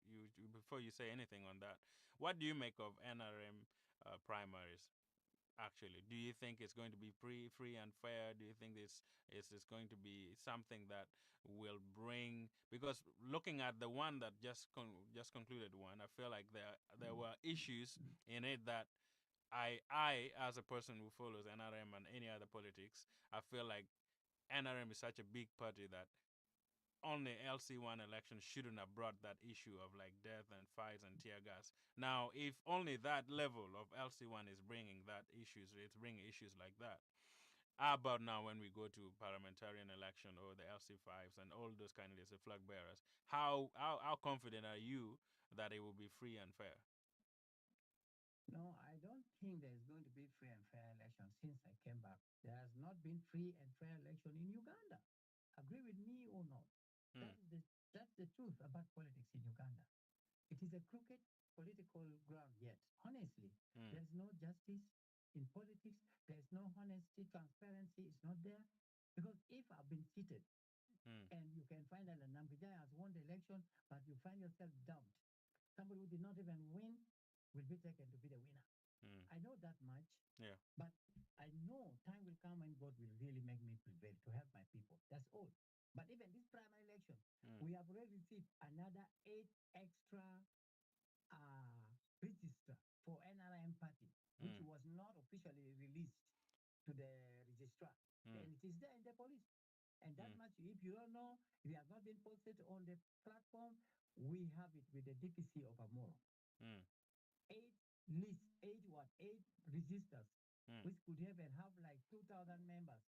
S1: before you say anything on that, what do you make of NRM primaries? Actually, do you think it's going to be free and fair? Do you think this is going to be something that will bring? Because looking at the one that just concluded one, I feel like there were issues in it that I as a person who follows NRM and any other politics, I feel like NRM is such a big party that only LC1 election shouldn't have brought that issue of like death and fights and tear gas. Now, if only that level of LC1 is bringing that issues, it's bringing issues like that. How about now when we go to parliamentarian election or the LC5s and all those candidates, the flag bearers? How confident are you that it will be free and fair?
S3: No, I don't think there's going to be free and fair election since I came back. There has not been free and fair election in Uganda. Agree with me or not? That's the truth about politics in Uganda. It is a crooked political ground yet. Honestly, there's no justice in politics. There's no honesty. Transparency is not there. Because if I've been cheated, and you can find that Nampijinpa has won the election, but you find yourself dumped. Somebody who did not even win will be taken to be the winner. I know that much.
S1: Yeah.
S3: But I know time will come when God will really make me prevail to help my people. That's all. But even this primary election, we have already received another 8 extra register for NRM party, which was not officially released to the registrar. And it is there in the police. And that much, if you don't know, if it has not been posted on the platform, we have it with the DPC of Omoro. 8 lists, 8 what? 8 registers, which could even have like 2,000 members,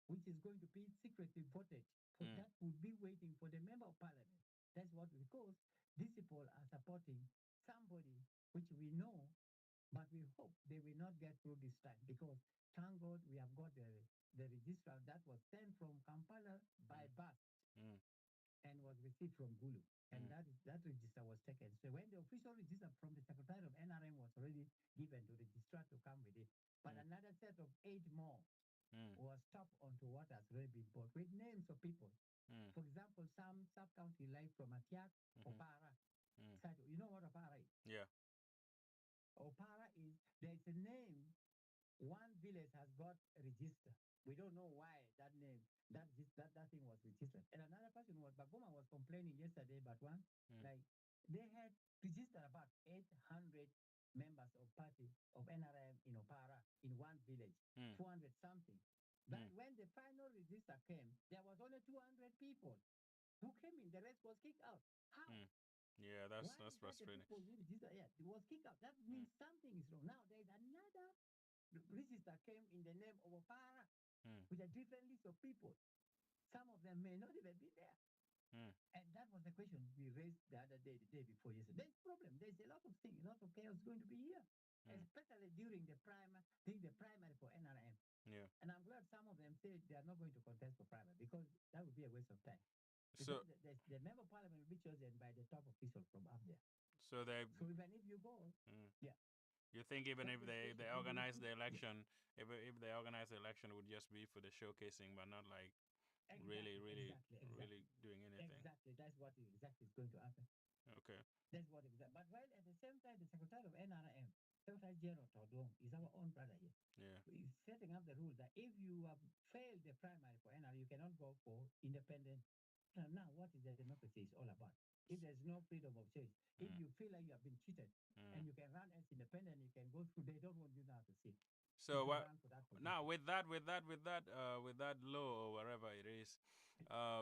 S3: which is going to be secretly voted. For That would be waiting for the member of parliament. That's what, because these people are supporting somebody which we know, but we hope they will not get through this time, because thank God we have got the registrar that was sent from Kampala by bus and was received from Gulu. And that register was taken. So when the official register from the Secretary of NRM was already given to registrar to come with it, but another set of 8 more was topped onto what has already been bought with names of people. For example, some sub-county like from Atiak, Opara. Side, you know what Opara is?
S1: Yeah.
S3: Opara is, there's a name, one village has got a register. We don't know why that name, that, that, that thing was registered. And another person was, Baguma was complaining yesterday, but one, like they had registered about 800 members of party of NRM in Opara in one village, 400 something. But when the final register came, there was only 200 people who came in. The rest was kicked out. How?
S1: Yeah,
S3: Why
S1: that's
S3: is that the
S1: frustrating.
S3: people who register, yeah, it was kicked out. That means something is wrong. Now there is another register came in the name of Opara with a different list of people. Some of them may not even be there. And that was the question we raised the other day, the day before yesterday. There's a problem. There's a lot of things, a lot of chaos going to be here, especially during the primary, during the primary for NRM.
S1: Yeah.
S3: And I'm glad some of them say they are not going to contest for primary, because that would be a waste of time.
S1: So
S3: Because the member of parliament will be chosen by the top official from up there.
S1: So they.
S3: So even if you go, yeah.
S1: You think even
S3: That
S1: if
S3: is
S1: they
S3: basically
S1: organize
S3: the
S1: the
S3: issue.
S1: election, if they organize the election, it would just be for the showcasing, but not like really, really, really doing anything.
S3: Exactly. That's what exactly is going to happen.
S1: Okay.
S3: That's what exactly. But while at the same time, the Secretary of NRM, Secretary General Todwong, is our own brother here.
S1: Yeah.
S3: He's setting up the rule that if you have failed the primary for NRM, you cannot go for independent. Now, what is the democracy is all about? If there's no freedom of choice, if you feel like you have been cheated, and you can run as independent, you can go through. They don't want you now to see.
S1: So
S3: You can
S1: what?
S3: run for that position.
S1: Now with that law or whatever it is,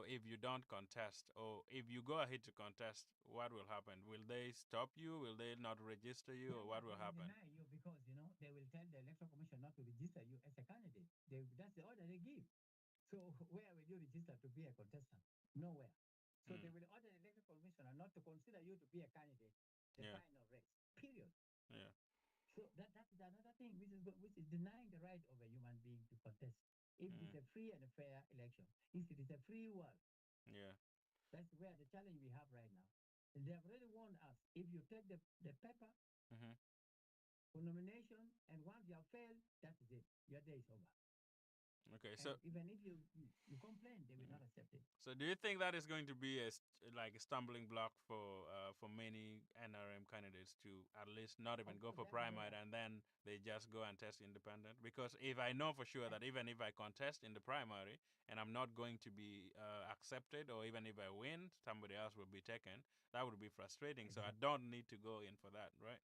S1: if you don't contest or if you go ahead to contest, what will happen? Will they stop you? Will they not register you,
S3: Yeah,
S1: or what
S3: they
S1: will
S3: will
S1: happen?
S3: deny you because they will tell the electoral commission not to register you as a candidate. That's the order they give. So where will you register to be a contestant? Nowhere. So they will order the electoral commissioner not to consider you to be a candidate. The final race. Period.
S1: Yeah.
S3: So that is another thing which is denying the right of a human being to contest. If it is a free and a fair election, if it is a free world,
S1: Yeah.
S3: that's where the challenge we have right now. And they have already warned us. If you take the paper for nomination, and once you have failed, that is it. Your day is over.
S1: Okay,
S3: And
S1: so
S3: even if you complain, they will not accept it.
S1: So do you think that is going to be a stumbling block for many NRM candidates to at least not even
S3: Of
S1: go
S3: course,
S1: for
S3: that is
S1: primary
S3: right.
S1: and then they just go and test independent? Because if I know for sure that even if I contest in the primary and I'm not going to be accepted, or even if I win, somebody else will be taken, that would be frustrating. So I don't need to go in for that, right?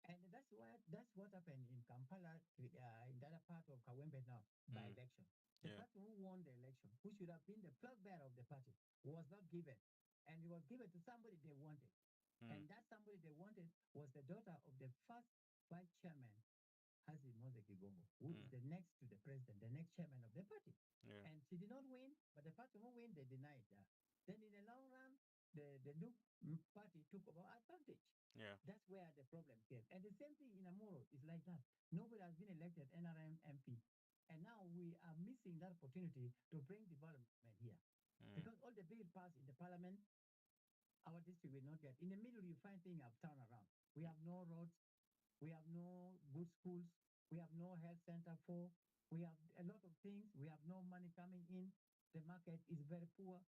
S3: And that's what happened in Kampala, in the other part of Kawempe now, by election. The person who election, who should have been the flag bearer of the party, was not given. And it was given to somebody they wanted. And that somebody they wanted was the daughter of the first vice chairman, Haji Moses Kigongo, who is the next to the president, the next chairman of the party. And she did not win, but the party who win, they denied her. Then in the long run, the new party took over advantage. That's where the problem came. And the same thing in Amuru is like that. Nobody has been elected NRM MP. And now we are missing that opportunity to bring development here. Because all the bill passed in the parliament, our district will not get. In the middle, you find things have turned around. We have no roads. We have no good schools. We have no health center for. We have a lot of things. We have no money coming in. The market is very poor,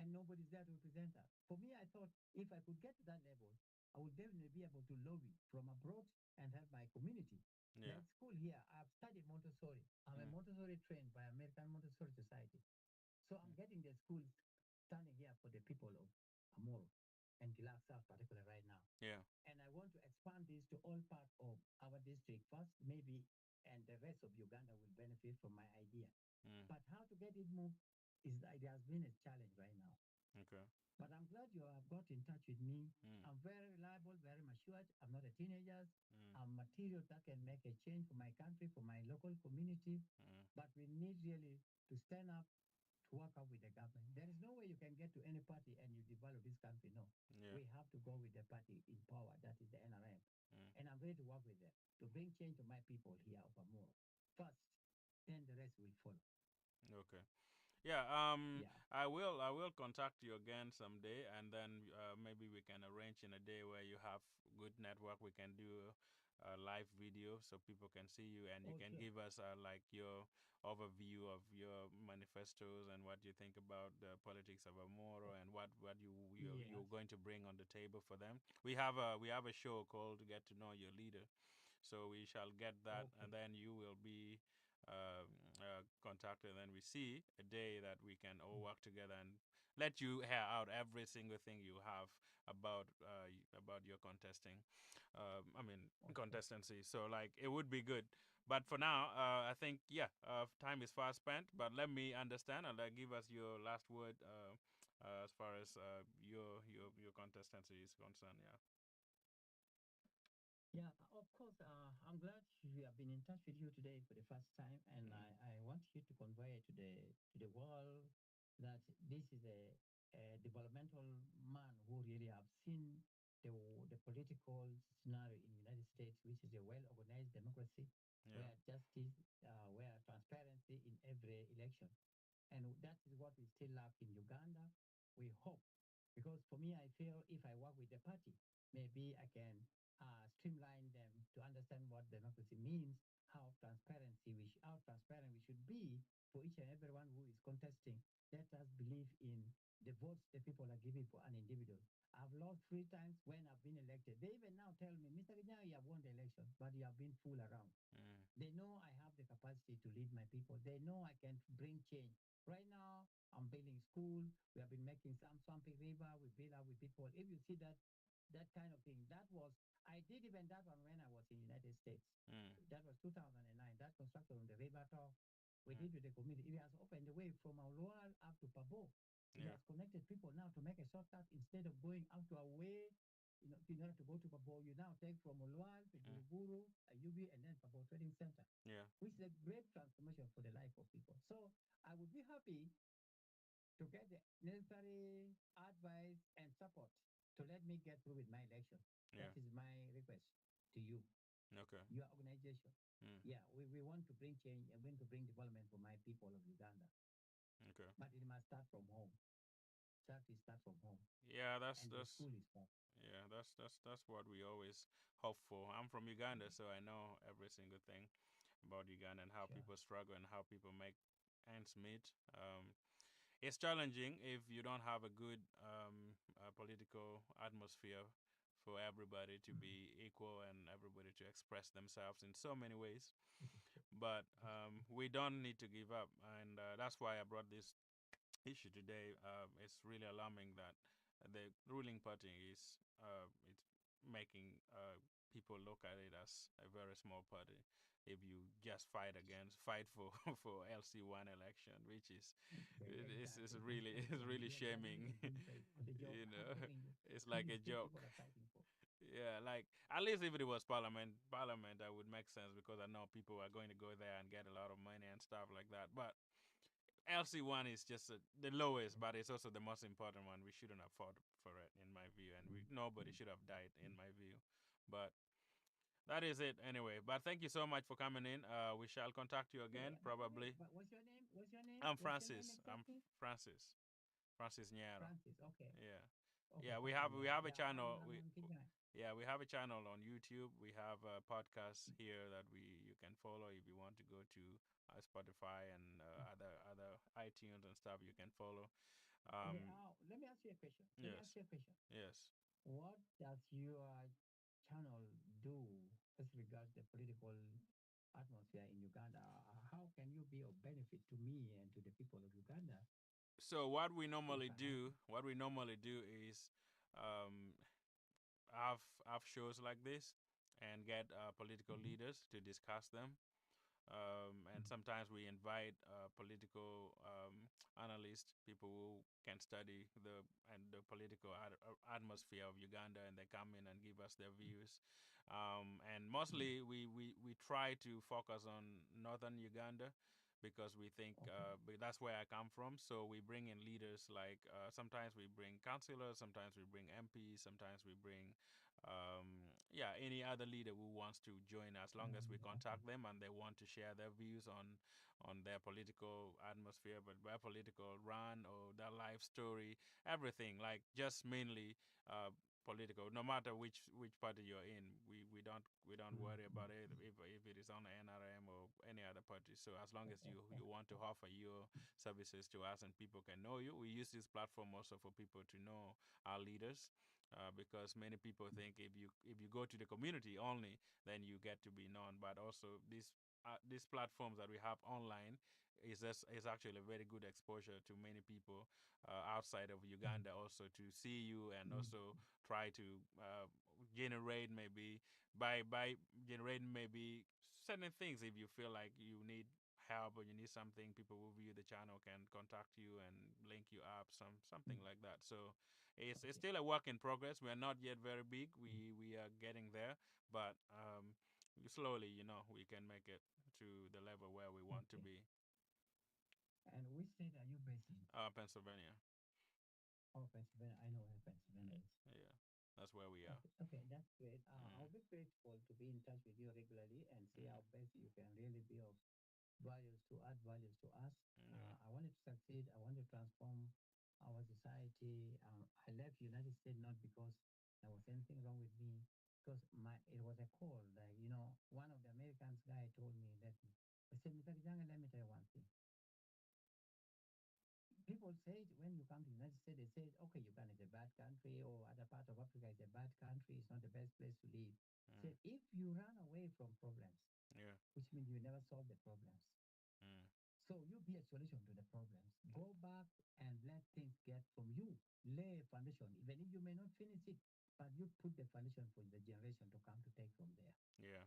S3: and nobody's there to represent us. For me, I thought if I could get to that level, I would definitely be able to lobby from abroad and help my community. Like school here, I've studied Montessori. I'm a Montessori trained by American Montessori Society. So I'm getting the schools standing here for the people of Amuru and Kilak South, particularly right now. And I want to expand this to all parts of our district first, maybe, and the rest of Uganda will benefit from my idea. But how to get it moved is that it has been a challenge right now. But I'm glad you have got in touch with me. I'm very reliable, very matured. I'm not a teenager. I'm material that can make a change for my country, for my local community. But we need really to stand up, to work out with the government. There is no way you can get to any party and you develop this country. No. We have to go with the party in power, that is the NRM. And I'm ready to work with them to bring change to my people here of Amuru first, then the rest will follow.
S1: Okay. Yeah, I will contact you again someday, and then maybe we can arrange in a day where you have good network. We can do a live video so people can see you, and you can give us your overview of your manifestos and what you think about the politics of Amuru and what you're going to bring on the table for them. We have a show called Get to Know Your Leader, so we shall get that, and then you will be contacted, and then we see a day that we can all work together and let you hear out every single thing you have about your contesting. I mean, contestancy. So it would be good. But for now, I think, time is fast spent. But let me understand and give us your last word as far as your contestancy is concerned. Yeah.
S3: Yeah, of course. I'm glad we have been in touch with you today for the first time, and I want you to convey to the world that this is a developmental man who really have seen the political scenario in the United States, which is a well-organized democracy, where justice, where transparency in every election. And that is what we still lack in Uganda. We hope, because for me, I feel if I work with the party, maybe I can streamline them to understand what democracy means, how transparent we should be for each and everyone who is contesting. Let us believe in the votes the people are giving for an individual. I've lost 3 times when I've been elected. They even now tell me, Mr. Ginyang, you have won the election, but you have been fooled around. They know I have the capacity to lead my people. They know I can bring change. Right now, I'm building school. We have been making some swampy river. We build up with people. If you see that kind of thing, I did even that one when I was in the United States. That was 2009. That construction on the river top, we did with the community. It has opened the way from Alual up to Pabo. It has connected people now to make a shortcut instead of going out to a way, in order to go to Pabo, you now take from Alual to Buruburu, Ayubi, and then Pabo Trading Center, which is a great transformation for the life of people. So I would be happy to get the necessary advice and support to let me get through with my election. That is my request to you. Your organization. Yeah, we want to bring change and we want to bring development for my people of Uganda. But it must start from home. Start to start from home.
S1: Yeah,
S3: And the school is far.
S1: That's what we always hope for. I'm from Uganda, so I know every single thing about Uganda and how people struggle and how people make ends meet. It's challenging if you don't have a good political atmosphere for everybody to be equal and everybody to express themselves in so many ways. But we don't need to give up, and that's why I brought this issue today. It's really alarming that the ruling party is making people look at it as a very small party if you just fight for for LC1 election, which is it's
S3: Exactly. That's
S1: really
S3: my
S1: it's
S3: point.
S1: really
S3: Yeah, that
S1: shaming,
S3: is being paid for the joke.
S1: you
S3: I'm
S1: know.
S3: telling you,
S1: It's
S3: how
S1: like
S3: many
S1: a
S3: state
S1: joke.
S3: people are fighting for?
S1: Yeah, like at least if it was parliament, that would make sense because I know people are going to go there and get a lot of money and stuff like that. But LC1 is just the lowest, but it's also the most important one. We shouldn't have fought for it, in my view, and we
S3: Mm,
S1: nobody
S3: mm.
S1: should have died, in my view. But that is it anyway. But thank you so much for coming in. We shall contact you
S3: Yeah,
S1: again,
S3: by the way,
S1: probably.
S3: but what's your name? What's your name?
S1: I'm
S3: What's your name
S1: Francis. I'm
S3: exactly?
S1: Francis. Francis Nyero.
S3: Francis. Okay.
S1: Yeah.
S3: Okay,
S1: Yeah, we
S3: Francis
S1: have we
S3: Nyero.
S1: have a
S3: Yeah, I'm
S1: channel. We
S3: Ramon Kijang.
S1: Yeah, we have a channel on YouTube. We have a podcast here that we you can follow if you want to go to Spotify and other iTunes and stuff. You can follow.
S3: Okay,
S1: Um,
S3: let me ask you a question. Let me
S1: yes,
S3: ask you a question.
S1: yes.
S3: What does your channel do as regards the political atmosphere in Uganda? How can you be of benefit to me and to the people of Uganda
S1: So what we
S3: if
S1: normally
S3: I have?
S1: do, what we normally do is um, have shows like this and get political
S3: Mhm,
S1: leaders to discuss them, and
S3: mhm,
S1: sometimes we invite political analysts, people who can study the political atmosphere of Uganda, and they come in and give us their views. And
S3: mhm.
S1: mostly we try to focus on northern Uganda because we think
S3: Okay.
S1: that's where I come from. So we bring in leaders like sometimes we bring councillors, sometimes we bring MPs, sometimes we bring yeah, any other leader who wants to join, as long as we
S3: Okay.
S1: contact them and they want to share their views on their political atmosphere, but their political run or their life story, everything, like just mainly uh, political, no matter which party you're in. We don't
S3: Mm,
S1: worry
S3: mm,
S1: about it
S3: mm.
S1: if it is on the NRM or any other party. So as long as
S3: Oh,
S1: you
S3: okay.
S1: want to offer your services to us and people can know you, we use this platform also for people to know our leaders, because many people think if you go to the community only, then you get to be known. But also these platforms that we have online is actually a very good exposure to many people outside of
S3: Mm,
S1: Uganda also to see you and
S3: mm,
S1: also try to generate maybe by generating maybe certain things. If you feel like you need help or you need something, people who view the channel can contact you and link you up,
S3: mm.
S1: something like that. So it's
S3: Okay.
S1: still a work in progress. We are not yet very big.
S3: Mm,
S1: We are getting there, but slowly, you know, we can make it to the level where we want to
S3: okay.
S1: be.
S3: And which state are you based in?
S1: Pennsylvania.
S3: Oh, Pennsylvania. I know where Pennsylvania is.
S1: Yeah, that's where we are.
S3: Okay, okay, that's great.
S1: Mm,
S3: I'll be grateful to be in touch with you regularly and see
S1: mm,
S3: how best you can really be of values to add values to us.
S1: yeah.
S3: I wanted to succeed. I want to transform our society. I left United States not because there was anything wrong with me, because my it was a call. Like you know, one of the Americans guy told me that he said, Mr. Kijanga, let me tell you one thing. People say it when you come to United States, they say, okay, Uganda is a bad country or other part of Africa is a bad country. It's not the best place to live.
S1: Mm,
S3: Said if you run away from problems,
S1: yeah.
S3: which means you never solve the problems.
S1: Mm,
S3: So you be a solution to the problems. Go back and let things get from you. Lay a foundation, even if you may not finish it, but you put the foundation for the generation to come to take from there.
S1: yeah.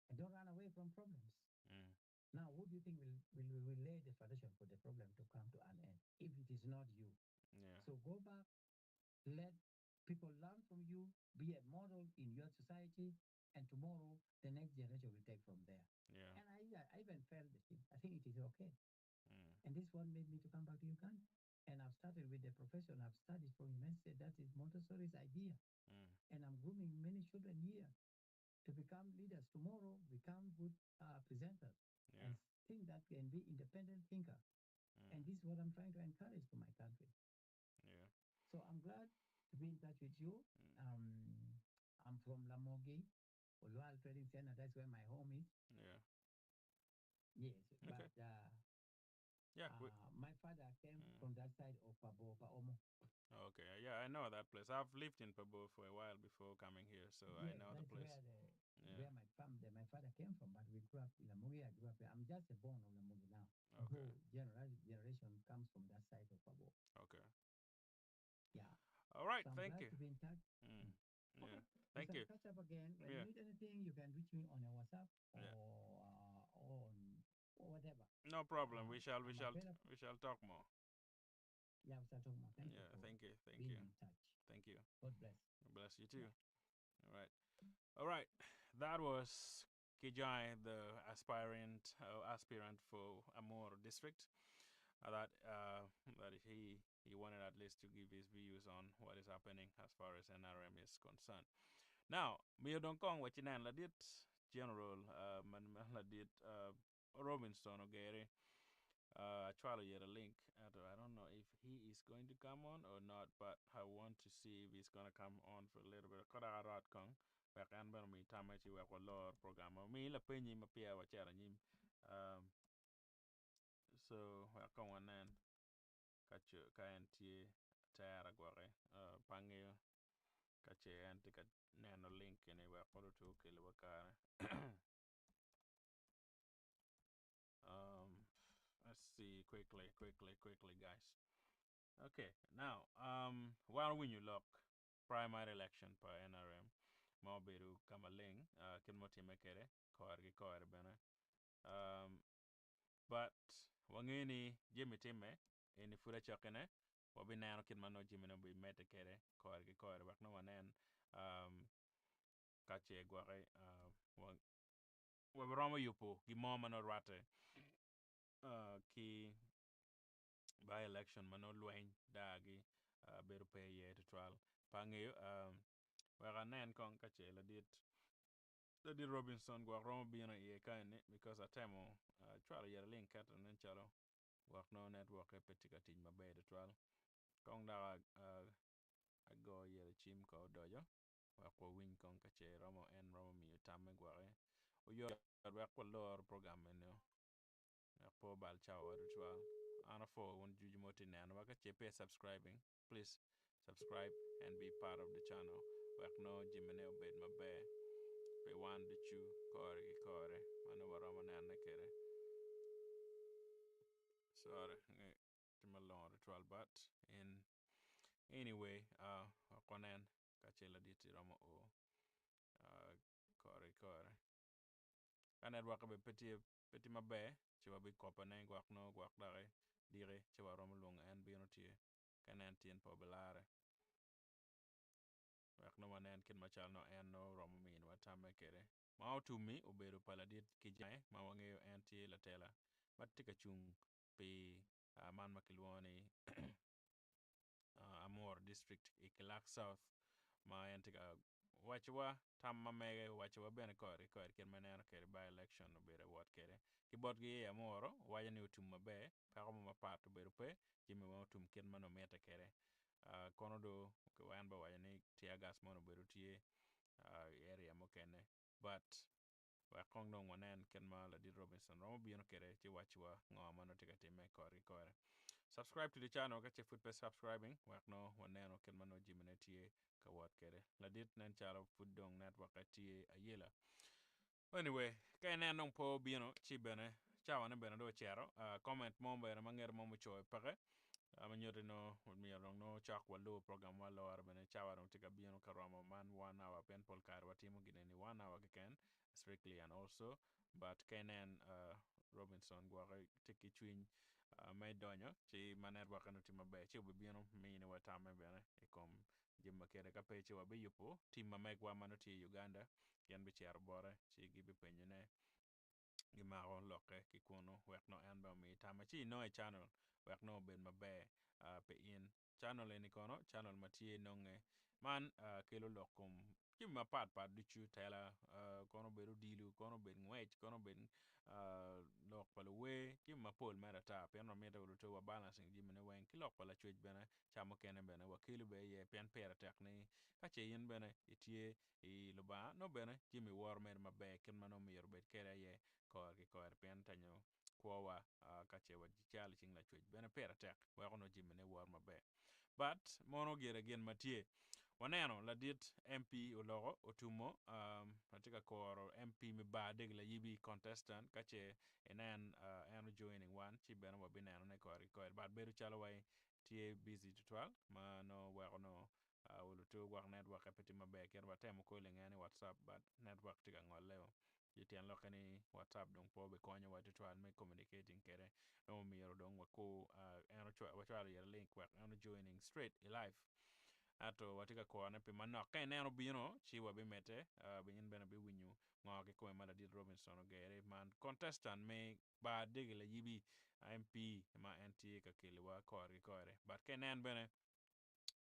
S3: And don't run away from problems.
S1: Mm,
S3: Now, who do you think will lay the foundation for the problem to come to an end if it is not you?
S1: yeah.
S3: So go back, let people learn from you, be a model in your society, and tomorrow the next generation will take from there.
S1: Yeah.
S3: And I even felt the thing. I think it is okay.
S1: Mm,
S3: And this one made me to come back to Uganda. And I've started with the profession I've studied from United States. That is Montessori's idea.
S1: mm,
S3: And I'm grooming many children here to become leaders tomorrow, become good presenters,
S1: yeah.
S3: and think that can be independent thinker.
S1: Mm,
S3: And this is what I'm trying to encourage for my country.
S1: yeah.
S3: So I'm glad to be in touch with you.
S1: Mm,
S3: I'm from Lamogi, Olwal Trading Center. That's where my home is.
S1: yeah.
S3: Yes,
S1: Okay.
S3: but
S1: Yeah. We,
S3: my father came
S1: mm.
S3: from that side of Pabo, Paomo.
S1: Okay. Yeah, I know that place. I've lived in Pabo for a while before coming here, so I
S3: Yes,
S1: know the
S3: that's
S1: place.
S3: where the
S1: Yeah.
S3: where my family, my father came from. But we grew up in Lamogi. I grew up there. I'm just a born of Lamogi now.
S1: Okay.
S3: Though generation comes from that side of Pabo.
S1: Okay.
S3: Yeah.
S1: All right.
S3: So I'm
S1: Thank
S3: glad
S1: you.
S3: to be in touch.
S1: Mm. Yeah.
S3: Okay.
S1: Thank
S3: we
S1: you.
S3: shall catch up again. When
S1: Yeah.
S3: you need anything, you can reach me on a WhatsApp
S1: Yeah.
S3: or on or whatever.
S1: No problem. We shall we
S3: I'm
S1: shall
S3: available.
S1: we shall talk more.
S3: Yeah, we shall talk more. Thank you
S1: Yeah,
S3: for
S1: thank you. Thank
S3: being
S1: you.
S3: in touch.
S1: Thank you.
S3: God bless.
S1: Bless you too. All right. All right. That was Kijai, the aspirant for Amuru district. That he wanted at least to give his views on what is happening as far as NRM is concerned. Now, miyo dong kong wachinen ladit General man ladit Robinson Ogere acwalo yet a link. I don't know if he is going to come on or not, but I want to see if he's gonna come on for a little bit. Koda arot kong wek en bene omi tamme ci wek walor program. Omi lapenyi ma peya wacito anyim. So wek kong wanen ka en tye atera gwoke pe angeyo ka ce en tye ka neno link eni wek olutu okeliwa kare. Let's see quickly, quickly, quickly, guys. Okay, now wan owinyo lok primary election pa NRM ma obedo ka maleng kit ma otimme kwede kore ki kore bene. But wangeyo ni jami timme eni pud acokkine wabineno kit ma nongo jamine obimedde kwede kore ki kore wek nongo wanen ka ce gwoki waromo yubo gin mo ma nongo rwatte ki by election ma nongo lweny dagi bedo pe iye tutwal. Pe angeyo wek anen kong ka ce ladit Robinson gwok romo bino iye kaeni because atemo acwalo yet link ento nen calo gwok nongo network pe tye ka tic maber tutwal. Kong dok ago yet cim ko odoco wek wawiny kong ka ce romo en romo miyo tamme gwoki oyot wek walor program eno wek pe obal cawa tutwal. An apwoyo wun ducu ma wutye ka nenowa ka ce pe subscribing, please subscribe and be part of the channel wek nongo jamine obed maber pi wan ducu kore ki kore ma nongo waromo nene kwede. Sorry, tye malongo tutwal, but in anyway wek wanen ka ce ladit romo o kore ki kore. Ka network bene pe tye maber ci wabikopone gwok nongo gwok doki diki ci waromo lwongo en bino tye ka nen tin pe obilare wek nongo wanen kit macalo nongo en nongo romo miniwa tamme kwede. Ma otummi obedo pa ladit Kijai ma wangeyo en tye latela ma tye ka cung pi man ma kilwongo ni Amuru district i Kilak South ma en tye ka wacowa tam ma mege, owacowa bene kore ki kore kit ma ineno kwede by election obedo wot kwede ki botgi i Amuru. Owaco ni otum maber, peko mo mapat obedo pe, jami weng otum kit ma nongo mitte kwede. Kono do en bene owaco ni tear gas mono obedo tye i area mukene, but wek kong dong wanen kit ma ladit Robinson romo bino kwede ci wacciwa ngo ma nongo tye ka timme kore ki kore. Subscribe to the channel ka ce pud pe subscribing wek nongo waneno kit ma nongo jamine tye ka wot kwede. Ladit nen calo pud dong network tye ayela. Anyway, ka inen dong pe obino ci bene cawane bene dong ocito. Comment mo bene ma ngete mo mucoyo peke ma nyuto ni nongo myero dong nongo cok walubo program wa loro bene cawa dong tye ka bino ka romo man one hour pien pol kare watimo gin eni one hour keken strictly and also. But ka inen Robinson gwoke tye ki cwiny me donyo ci ma network nongo tye maber ci obibino miniwa tamme bene i kom jami ma kede. Ka pe ci wabiyubo team ma megwa ma nongo tye i Uganda, gin bicito bote ci gibipenyone gimako lokke ki kunu wek nongo en bene omi tamme ci inongo i channel wek nongo obed maber pi in. Channel eni kono channel ma tye nonge man kelo lok kom jami mapat pat ducu, tela kono obed odilo, kono obed ngwec, kono obed lok pa luwer, jami mapol mere ata pien wamito wa balancing jamine weng ki lok pa lacwec bene ca mukene bene wakelo bene iye pien pire tek ni ka ce in bene itye i Lubanga nongo bene jami woro mere maber kit ma nongo myero obed kwede aye kore ki kore pien tenyo kwowa ka ce wacalo i cing lacwec bene pire tek weko nongo jamine woro maber. But mono gire gin ma tye waneno ladit MP oloko otumo atye ka koro MP me bar dege layibi contestant ka ce inen en ojoining wan ci bene wabinenone kore ki kore, but bedo calo wai tye busy tutwal ma nongo weko nongo. Olutu gwok network-ke pe tye maber kit watemo calling en i WhatsApp but network tye ka ngolle-o ci tyen lokke ni WhatsApp dong pe obikonyowa tutwal me communicating kwede dong omyero dong wakur en wacwalo ire link wek en o joining straight i live ento watye ka kurone pi manok ka ineno obino ci wabimedde in bene ibiwinyo ngo kikome ma ladit Robinson ogere man contestant me bar dege layibi MP ma en tye ka keliwa kore ki kore but ka inen bene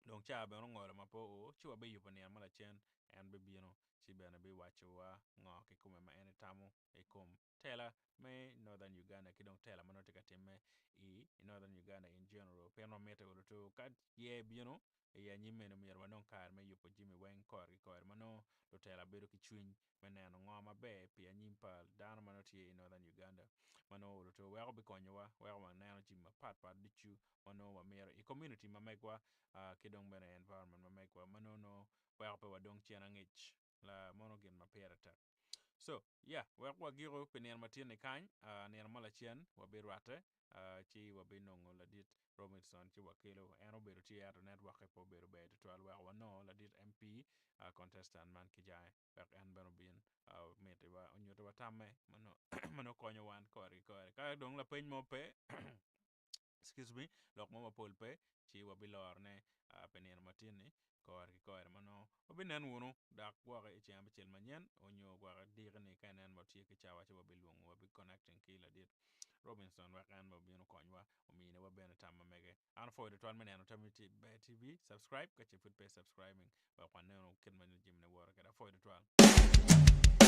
S1: Dong caa bene ongolo ma pe oo, ci wabiyubo nino mo lacen en bibino ci bene biwacowa ngo kikome ma en etamo i kom tela me Northern Uganda ki dong tela ma nongo tye ka timme i Northern Uganda in general pien wamito oluto ka ye bino i anyim eni myero wanong kare me yubo jami weng kore ki kore ma nongo lutela bedo ki cwiny me neno ngo maber pi anyim pa dano ma nongo tye i Northern Uganda ma nongo oluto weko bikonyowa weko waneno jami mapat pat ducu ma nongo wamito i community ma megwa ki dong bene i environment ma megwa ma nongo weko pe wadong cen angec la mono gin ma pire tek. So yeah wek wagiko pi nino matin-ni kany nino mo lacen wabirwatte ci wabinongo ladit Robinson ci wakelo en obedo tye ento network-ke pe obedo ber tutwal weko wanongo ladit MP contestant man ki jange wek en bene obin omitiwa onyutiwa tamme ma nongo konyo wan kore ki kore ka dong lapeny mo pe excuse me, lok mo mapol pe, ci wabilorone pi nino matin-ni kore ki kore ma nongo wabinen wunu dok gwoki i ceng abicel manyen onyo gwoki diki-ni ka inen watye ki cawa ci wabilwongo wabi connecting ki ladit Robinson wek en bene obin okonywa ominiwa bene tam ma mege. An apwoyo tutwal me neno Tammi Ber TV, subscribe ka ce pud pe i subscribing wek wanenu kit ma jami-ni woto kwede. Apwoyo tutwal.